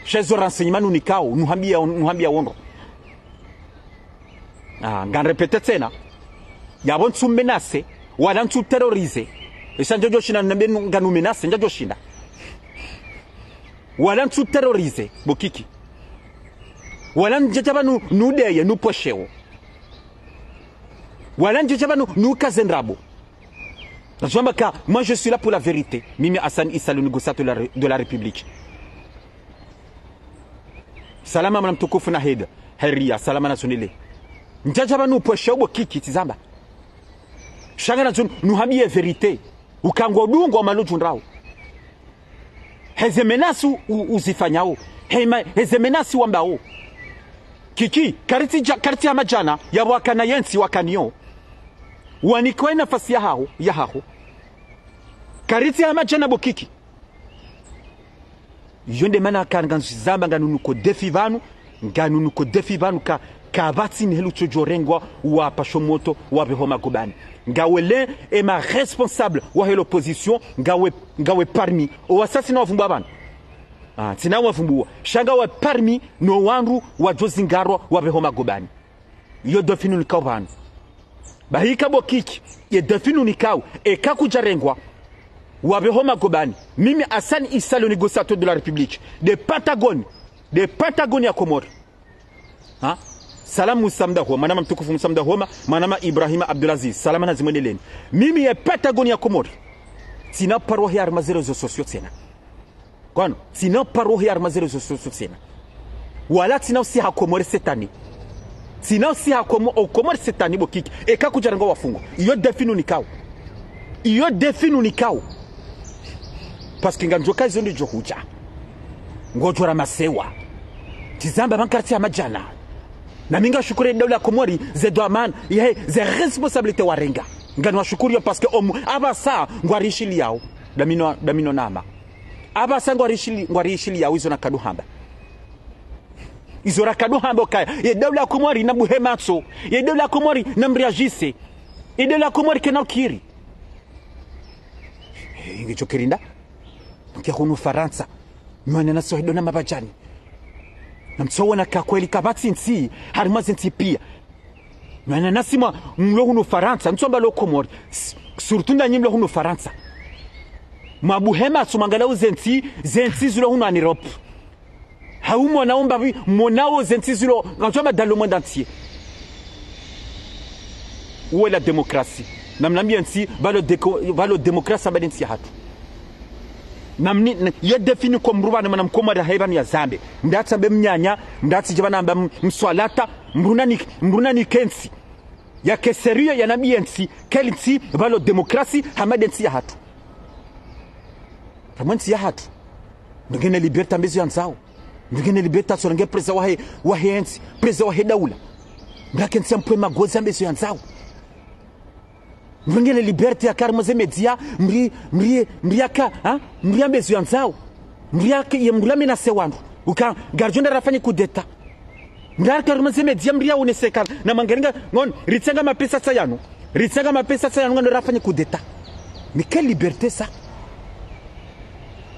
Sha ezo renseignement nunikao, nuhambia, nuhambia wo ndro. Ah, ngan répéter tsena. Yapvo ntsu menacer, wala ntsu terroriser. Esa ndjodjo shinda nambe nu, nganu menacer, ndjodjo shinda. Wala ntsu terroriser, bo Kiki. Wala ndjadja pvanu, nudeye, nupvoshewo. Wala ndjadja pvanu, nukaze ndrabo. Ngamdjo amba ka, moi je suis là pour la vérité. Mimi Hassan Issa, le négociateur de la Ré-, de la République. Salama mwana mtukufu Nahid, Heria, salama na sonele. Ndjadja pvanu upvoshewo bo Kiki tsizamba. Sha ngana ndzo nuhambie vérité. Uka ngodungwa omalo djundrawo. Heze menaces u-, u-, uzifanyao. Hema-, heze menaces wambao. Kiki, karitsi dja-, karitsi hama djana, yapvo wakana yentsi wakaniyo. Wanikwe nafasi yahaho, yahaho. Karitsi hama djana bo Kiki. Iyo nde mana ka ngandzizamba nganu nuko défi pvanu, nganu nuko défi pvanu ka Kapvatsi ni heli utsodjorengwa wapasho moto wapveho magobani. Ngawe le ema responsable wahe l'opposition, ngawe, ngawe parmi. Owasasi na wavumbua pvanu. Ah, tsina wavumbua. Sha ngawe parmi no wandru wadjozingarwa wapveho magobani. Iyo défi nunikao pvanu. Bahi ika bo Kiki, ye défi nunikao, eka kudjarengwa wapveho magobani. Mimi Hassan Issa, le négociateur de la République, de Pentagone, de Pentagone ya Komori. Ha? Salam Musa Mdahoma, mwanama mtukufu Musa Mdahoma, mwanama Ibrahima Abdulaziz, salama na zimwendeleni. Mimi ye Pentagone ya Komori. Tsina paro he harimwa ze réseaux sociaux tsena. Kwanu, tsina paro he harimwa ze réseaux sociaux tsena. Wala tsina usiha Komori cette année. Tsina usiha Komo-, o Komori cette année bo Kiki. Eka kudjarengwa wafungwa. Iyo défi nunikao. Iyo défi nunikao. Parce que ngamdjoka izo ndidjo hudja. Ngodjora masewa. Tsizamba bankarti ya madjana. Na mi ngashukuru daula ya Komori, ze dhwamana, ye, ze responsabilité warenga. Ngani washukuru yo parce que omu, apvasa, ngwarishiliyao. Damino, damino nama. Apvasa ngwarishili-, ngwarishiliyao izo nakado hamba. Izo rakado hamba ukaya. Ye daula ya Komori na buhe matso. Ye daula ya Komori na mriadjise. Ye daula ya Komori kena ukiri. Eh, ingi chokirinda. Mkia hunu Farantsa. Mwana na sohido na mabadjani. Na mtsoona ka kweli kapvatsi ntsi, harimwa ze ntsi pia. Mwana nasi mwa mlo hunu Farantsa, mtsomba lo Komori. S-, surtout ndanyi mlo hunu Farantsa. Mwabuhe matso mwangalia ze ntsi, ze ntsi zilo hunu en Europe. Hau mwana omba vi, mwana o ze ntsi zilo, ngamtsomba dans le monde entier. Où est la démocratie? Namnambiye ntsi, pvalo deko-, pvalo démocratie hamba de ntsi ya hatru. Namni, n-, ye défi niko mdru pvanu mwana mkomori haiba ni ya zambe. Mdatsambe mnyanya, mdatsidje pvanu amba m-, mswalata, mdru nani, mdru nani kentsi. Yake sérieux yanambiye ntsi, keli ntsi, pvalo démocratie, hamba de ntsi ya hatru. Pvamwe ntsi ya hatru. Mdru ngena liberté ambe zo yandzao. Mdru ngena liberté atsorenge président wahe, wahe ntsi, président wahe daula. Mdru ake ntsi ampve magozi ambe zo yandzao. Mdru ngena liberté yaka harimwa ze média, mdru, mdru, mdru yaka, ha? Mdru yambe zo yandzao. Mdru yaka, ye mdru yamenase wandru. Uka, ngaridjo nda rafanye coup d'État. Mdru yaka harimwa ze média, mdru yaonese kana. Na mangaringa, ngon, ritsenga mapesa tsayanu. Ritsenga mapesa tsayanu, ngando rafanye coup d'État. Mais quelle liberté ça?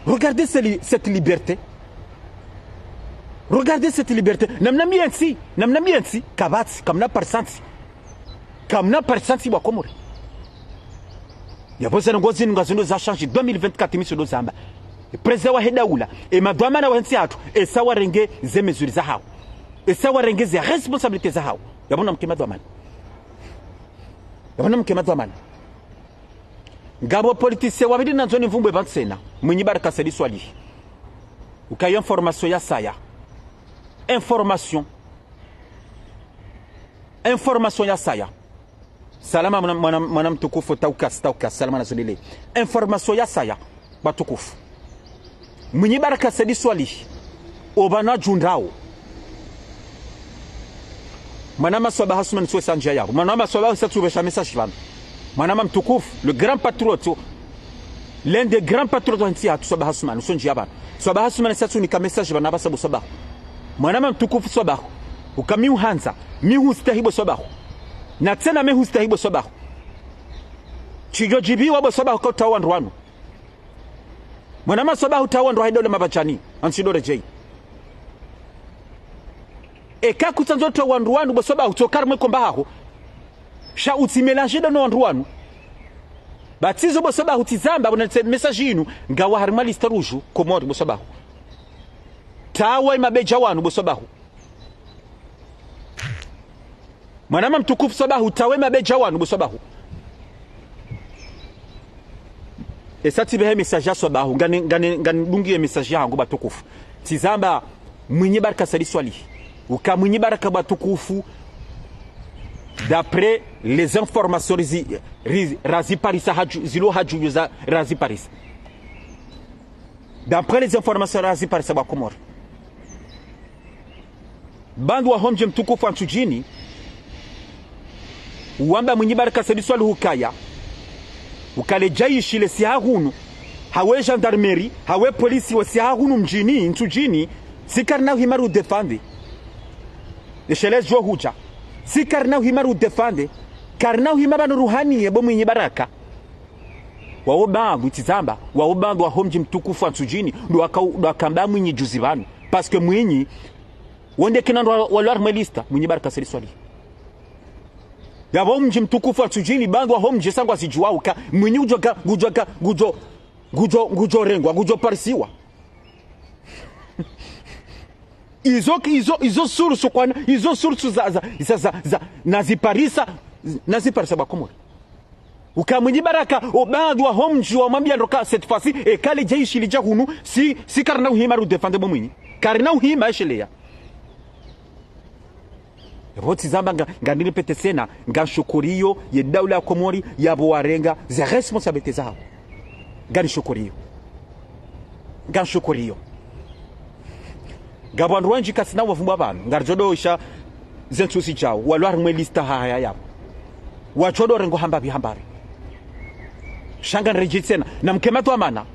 Regardez ce li-, cette liberté. Regardez cette liberté. Namnambiye ntsi, namnambiye ntsi, kapvatsi, kamna parisansi. Kamna parisansi bo Wakomori. Yapvo ze ndrongoo zinu ngazo ndo za changer deux mille vingt-quatre mi tsi ndo zamba. E président wahe daula, e madhwamana wahe ntsi hatru, esa warenge ze mesures zahao. Esa warenge ze responsabilités zahao. Yapvo namke madhwamana. Yapvo namke madhwamana. Ngapvo politicien wapvili nandzo nimvumbwe pvanu tsena. Mwinyi Baraka Said Soilihi. Ukaya information ya saya. Information. Information ya saya. Salama mwana, mwana, mwana mtukufu Taukas, Taukas, salama na zondele. Information ya saya, watukufu. Mwinyi Baraka Said Soilihi, opvanu adjundrao. Mwanama Swabaha Sumani tsuwe sa ndjia yapvo. Mwanama Swabaha sa tsuwe sha message pvanu. Mwanama mtukufu, le grand patriote, l'un des grands patriotes wa ntsi hatru Swabaha Sumani, uso ndjia pvanu. Swabaha Sumani sa tsunika message pvanu apvasa bo Swabaha. Mwanama mtukufu Swabaha. Uka mi uhandza, mi hustahi bo Swabaha. Na tsena mi hustahi bo Swabaha. Tsidjo djibiwa bo Swabaha uka utrawa wandru wanu. Mwanama Swabaha utrawa wandru wahe daula mabadjani, antsi ndo redjei. Eka kutsandzo utrawa wandru wanu bo Swabaha utsoka harimwa komba haho. Sha utsi mélanger ndo no wandru wanu. Ba tsizo bo Swabaha utsizamba pvo na tse message inu, ngawe harimwa liste rouge, Komori bo Swabaha. Trawa e mabedja wanu bo Swabaha. Mwanama mtukufu Swabaha, utrawe mabedja wanu bo Swabaha. Esa tsipvehe message ya Swabaha, ngani, ngani, nganidungiye message yahangu watukufu. Tsizamba Mwinyi Baraka Said Soilihi. Uka Mwinyi Baraka watukufu. D'après les informations rizi, rizi, raziparisa hadju, zilo hadju za raziparisa. D'après les informations raziparisa bo Wakomori. Bandu waho mdji mtukufu wa Ntsudjini, wamba Mwinyi Baraka Said Soilihi ukaya, uka le djaishi le siha hunu, hawu e gendarmerie, hawu e polisi wa siha hunu mdjini, Ntsudjini, si karina uhima ru défendre. Eshelezi djo hudja. Si karina uhima ru défendre. Karina uhima pvanu ruhaniye bo Mwinyi Baraka. Wawo pvandru, tsi zamba, wawo pvandru waho mdji mtukufu wa Ntsudjini, ndo waka-, ndo wakamba Mwinyi juzi pvanu. Parce que Mwinyi, wonde kina ndo wa-, walwa harimwa liste, Mwinyi Baraka Said Soilihi. Yapvo mdji mtukufu wa Ntsudjini, pvandru waho mdji sa ngwazidjuwa uka, Mwinyi ngudjo ka, ngudjo ka, ngudjo, ngudjo, ngudjo rengwa, ngudjo parisiwa. Izo, izo, izo sources kwana, izo sources za, za, za, za, za, naziparisa, naziparisa bo Wakomori. Uka Mwinyi Baraka, o pvandru waho mdji wamwambia ndo ka cette fois-ci, eka le jeshi lidja hunu, si, si karina uhima ru défendre bo Mwinyi. Karina uhima esheleya. Yapvo tsi zamba nga, ngandini pete tsena, ngamshukuriyo ye daula ya Komori, yapvo warenga ze responsabilités zawo. Nganishukuriyo. Ngamshukuriyo. Ngapvo wandru wendji katsina wavumbwa pvanu, ngaridjo doisha ze ntsu zidjao, walwa harimwa liste haya yapvo. Wadjo do rengwa hambapvi hambapvi. Sha nganiredjei tsena, namke madhwamana.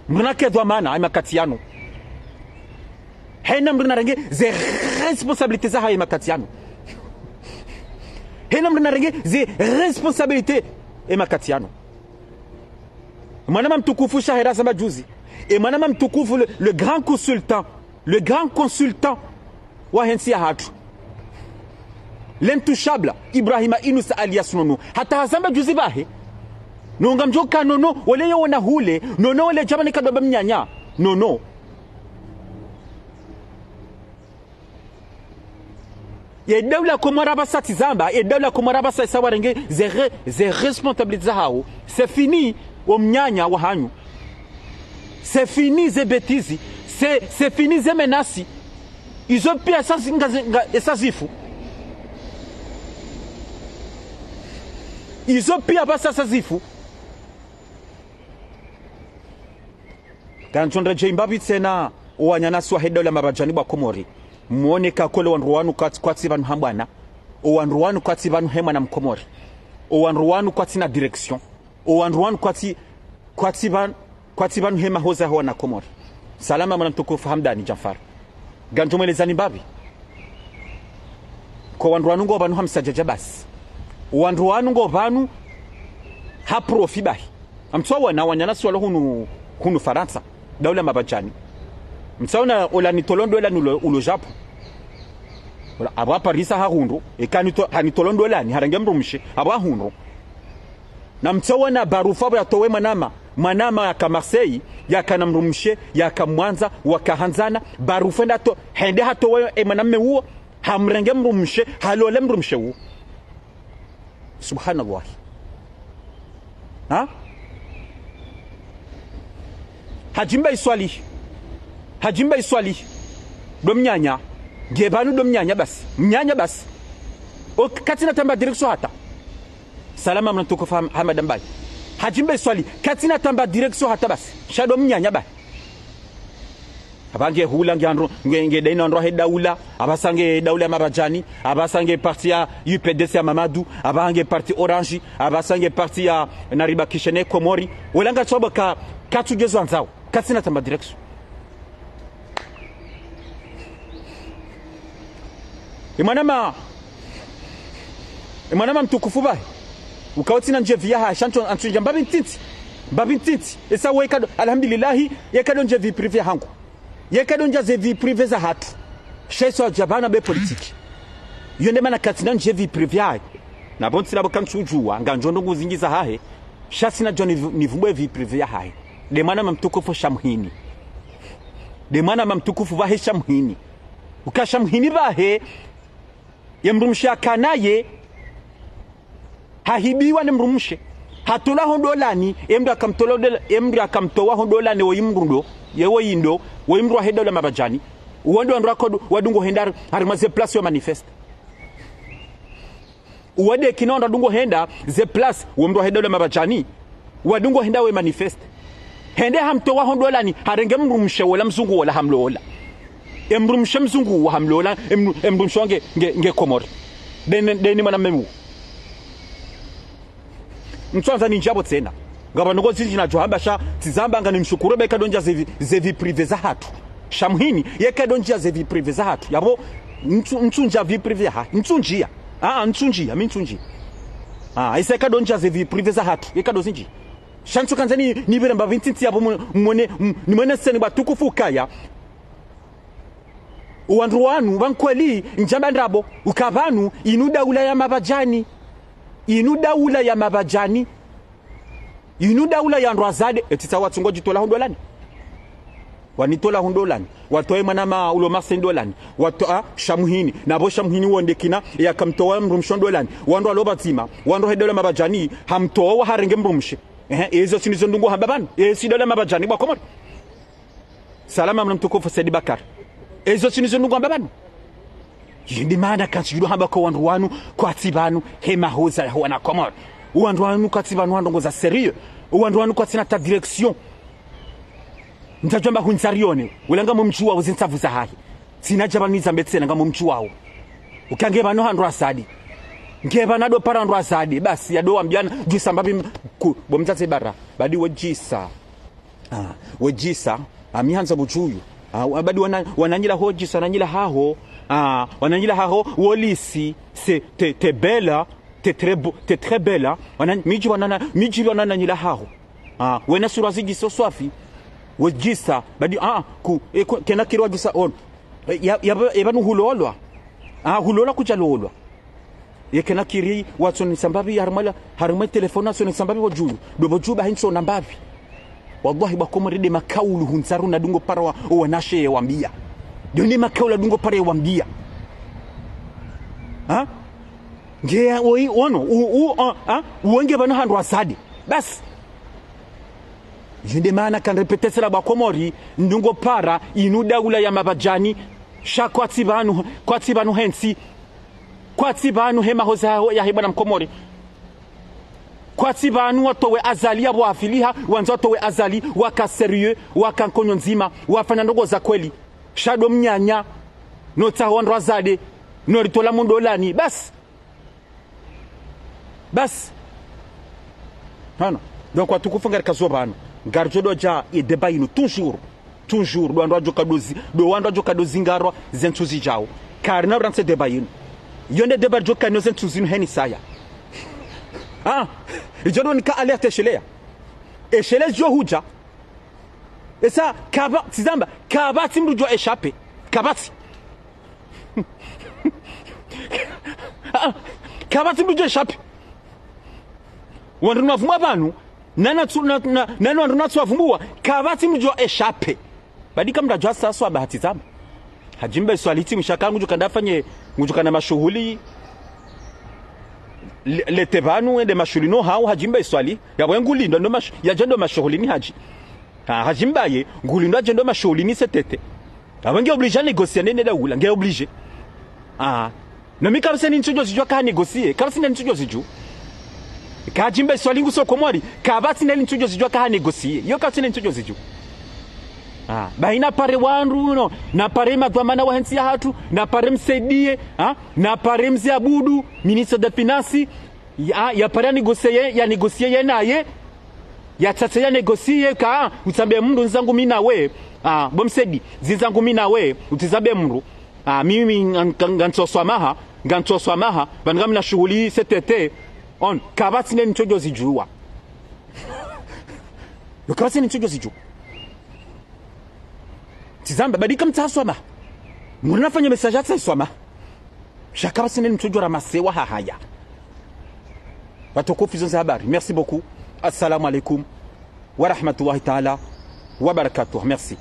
Mnake dhwamana, ye makati yanu. Hayina mndru narenge ze responsabilités zahahe ye makati yanu. Hayina mndru narenge ze responsabilités ye makati yanu. Mwanama mtukufu shahera zamba juzi. E mwanama mtukufu le, le grand consultant. Le grand consultant wahe ntsi yahatru. L'intouchable, Ibrahima Inus alias Nono. Hata hazamba juzi pvahe. No ngamdjo ka Nono, wole ye wona hule, Nono wole djamani kadwaba mnyanya. Nono. Ye daula Komori apvasa tsi zamba, ye daula Komori apvasa isa warenge ze re-, ze responsabilités zahawo. C'est fini, o mnyanya wahanyu. C'est fini ze bêtises, c'est, c'est fini ze menaces. Izo pia sa zi-, nga zi-, nga, esa zifu. Izo pia apvasa sa zifu. Ngamdjo redjei mbapvi tsena, o wananyasi wahe daula Mabadjani bo Wakomori. Mwone ka kole wandru wanu kwatsi, kwatsi pvanu ha mbwana. O wandru wanu kwatsi pvanu he mwana Mkomori. O wandru wanu kwatsina direction. O wandru wanu kwatsi, kwatsi pvan-, kwatsi pvanu he mahoza ho wana Komori. Salama mwana mtukufu Hamdani Djanfar. Ngamdjo mwelezani mbapvi. Ko wandru wanu ngo pvanu ha msadjadja basi. Wandru wanu ngo pvanu ha profit bahi. Ngamtsaona wananyasi walo hunu, hunu Farantsa. Daula Mabadjani. Ngamtsaona ola nitolondolani ulo, ulo Japon. Ola, apvo aparisa hahundru. Eka nito-, hanitolondolani, harenge mdrumshe. Apvo hahundru. Namtsaona Barufu apvo yatowe mwanama. Mwanama yaka Marseille, yakana mdrumshe, yaka mwandza, wakahandzana. Barufu hende hato-, hende hatowe e mwanamme uwo, hamrenge mdrumshe, halole mdrumshe uwo. Subhanallah. Ha? Hadji Mbae Swalihi. Hadji Mbae Swalihi. Ndo mnyanya. Nge pvanu ndo mnyanya basi. Mnyanya basi. O, katsina tamba direction hata. Salama mwana mtukufu Ham-, Hamada Mbae. Hadji Mbae Swalihi. Katsina tamba direction hata basi. Sha ndo mnyanya bahi. Apvaha nge hula nge andro, nge, nge daina andro he daula, apvasa nge daula ya Mabadjani, apvasa nge parti ya U P D C ya Mamadou, apvaha nge parti Orange, apvasa nge parti ya Naribakishe ne Komori. Wala ngatsoba ka, katsu djezo andzao, katsina tamba direction. E mwanama, e mwanama mtukufu bahi. Uka utsina ndje vie yahahe, sha ntsu, antsundja mbapvi ntiti. Mbapvi ntiti. Esa we kado, alhamdulillahi, ye kado ndje vie privée yahangu. Ye kado ndja ze vie privée zahatru. Sha iso adjabana be politique. Yo nde mana katsina ndje vie privée yahahe. Na pvo ntsina pvo kantsudjuwa, ngamdjo ndrongo zindji zahahe. Sha tsina djo nivu-, nivumbwe vie privée yahahe. Nde mwanama mtukufu sha muhini. Nde mwanama mtukufu pvahe sha muhini. Uka sha muhini pvahe, ye mdrumshe yakanaye, hahibiwa ne mdrumshe. Hatolwa ho ndolani, e mdru akamtolwa ho ndola-, e mdru akamtowa ho ndolani woyi mdru ndo, ye woyi ndo, woyi mdru wahe daula Mabadjani. Uwo ndo wandru wakodo, wadungo henda har-, harimwa ze place yo manifeste. Uwo nde kina wandru wadungo henda, ze place, wo mdru wahe daula Mabadjani. Wadungo henda we manifeste. Hende hamtowa ho ndolani, harenge mdrumshe wola mzungu wola hamlola. E mdrumshe mzungu wo hamlola, e mdru-, e mdrumshe wange, nge, nge Komori. Deni, deni mwanamme uwo. Ntswandza nindje apvo tsena. Ngapvo ndrongo zindji nadjo hamba sha, tsizamba nganimshukuru be kado ndja ze vie, ze vie privée zahatru. Sha muhini, ye kado ndja ze vie privée zahatru. Yapvo, Ntsu-, ntsundjia vie privée yahahe. Ntsundjia. Ah, ntsundjia, mi ntsundjia. Ah, isa ikado ndjia ze vie privée zahatru. Ikado zindji. Sha ntsu kandza ni, nipvire mbapvi ntiti yapvo mu-, mwone, m-, nimwone seni watukufu ukaya. Wandru wanu, pvanu kweli, ndjamba ndrabo, uka pvanu, inu daula ya mapvadjani. Inu daula ya mapvadjani. Inu daula ya wandru wazade, eti sa watsungo djitola hundolani. Wanitola hundolani. Watowe mwana ma ulo mase ndolani. Watowa shamuhini. Na pvo shamuhini wonde kina, yakamtowa mdrumshe ndolani. Wandru walo pvadzima. Wandru he daula mapvadjani, hamtowa harenge mdrumshe. Ehe, ezo tsi ndizo ndrongoo hamba pvanu. Ezi daula mapvadjani bwa Komori. Salama mna mtukufu Said Bakar. Ezo tsi ndizo ndrongoo hamba pvanu. Yindi maana kantsi yudo hamba ko wandru wanu, kwatsi pvanu, he mahoza ya wana Komori. Wandru wanu kwatsi pvanu wandru ngoza sérieux. Wandru wanu kwatsina ta direction. Ntsudjwamba hundza rione, ula ngamumdjuwao zintsavu zahahe. Tsina dja pvanu nizambe tsena ngamumdjuwao. Uka nge pvanu handru wazade. Nge pvanu ado para handru wazade. Basi yado wambiana, djisa mbapvi m-, ku-, bo mdzadze bara. Badi we djisa. Ah, we djisa, ah, mi handza budjuyu. Ah, wa-, badi wana-, wananyila ho djisa, wananyila haho. Ah, wananyila haho, wolisi, c'est, t'es, t'es belle, t'es très beau, t'es très belle. Wana-, mi dji wanana, mi dji wananyila haho. Ah, wena sura zidjiso swafi. We djisa, badi, ah, ku, e, ku, kena kiri wa djisa on. E, ya, ya, ya pvanu hulolwa. Ah, hulolwa kudja lolwa. Ye kena kiri, watsonesa mbapvi, harimwa la, harimwa telefoni, watsonesa mbapvi wodjuyu. Ndo pvo djuyu ba hentsi ona mbapvi. Wallahi, bwa Komori nde makaulu hundza runa dungo para wa, owanashe yewambia. Ndo nde makaulu dungo para yewambia. Ha? Nge ya, oi, wono, u, u, o, ha? Uwo nge pvanu handru wazade. Basi. Yinde maana kan répéter sela bwa Komori, ndungo para, inu daula ya mapvadjani, sha kwatsi pvanu, kwatsi pvanu hentsi, kwatsi pvanu he mahoza ya, yahe bwana Mkomori. Kwatsi pvanu watowe Azali ya wafiliha, wandza watowe Azali, waka sérieux, waka nkonyo ndzima, wafanya ndrongoo za kweli. Sha ndo mnyanya, no tsaho wandru wazade, no ritola mundolani, basi. Basi. Hano. Donc, watukufu ngarikazo pvanu. Ngaridjo dodja ye débat inu, toujours. Toujours. Ndo wandru wadjo kadozi, ndo wandru wadjo kadozi ngarwa, ze ntsu zidjao. Karina urantse débat inu. Yonde débat djo kanyo ze ntsu zinu heni saya. Ah, idjo ndo nika alerte esheleya. Eshele djo hudja. Esa, kapva, tsizamba, kapvatsi mdru djo échapper. Kapvatsi. Ah, kapvatsi mdru djo échapper. Wandru nwavumbua pvanu, nana tsu, na, na, nana wandru natsu wavumbua, kapvatsi mdru djo échapper. Badi ka mdru djo asa swaba hatsizamba. Hadjimba iswali tsi mshaka ngudjo kanda afanye, ngudjo kana mashuhuli. Le, lete pvanu ende mashuhuli no hau, hadjimba iswali. Yapvo ngulindwa ndo mash-, yadja ndo mashuhuli ni hadji. Ha, hadjimba ye, ngulindwa adje ndo mashuhuli ni setete. Yapvo nge obligé négocier nene daula, nge obligé. Ah. No mi kapvatsi ntsudjo zidjua ka négocier, kapvatsi ntsudjo zidjua. Kadjimba iswali nguso Komori, kapvatsi ntsudjo zidjua ka négocier. Yo kapvatsi ntsudjo zidjua. Ah, bahi napare wandru, no, napare madhwamana wa hentsi yahatru, napare Msaidie, ah, napare Mze Abudu, ministre des finances, ya, yapare ya négocier, ya négocier ye naye, yatsatse ya négocier ka, utsambe mndru ndzangu mi nawe, ah, bo Msaidie, zindzangu mi nawe, utsizambe mndru, ah, mimi nga-, nga-, ngantso swamaha, ngantso swamaha, pvanu ngamina shuhuli setete, on, kapvatsi ntsudjo zidjua. Yo kapvatsi ntsudjo zidjua. Tsizamba, badi ka mtsaha swamaha. Mndru nafanye message atsahe swamaha. Sha kapvatsi ntsudjo ra masewa hahaya. Watukufu, izo nde habari. Merci beaucoup. Assalamu alaikum wa rahmatullahi ta'ala wa barakatuh. Merci.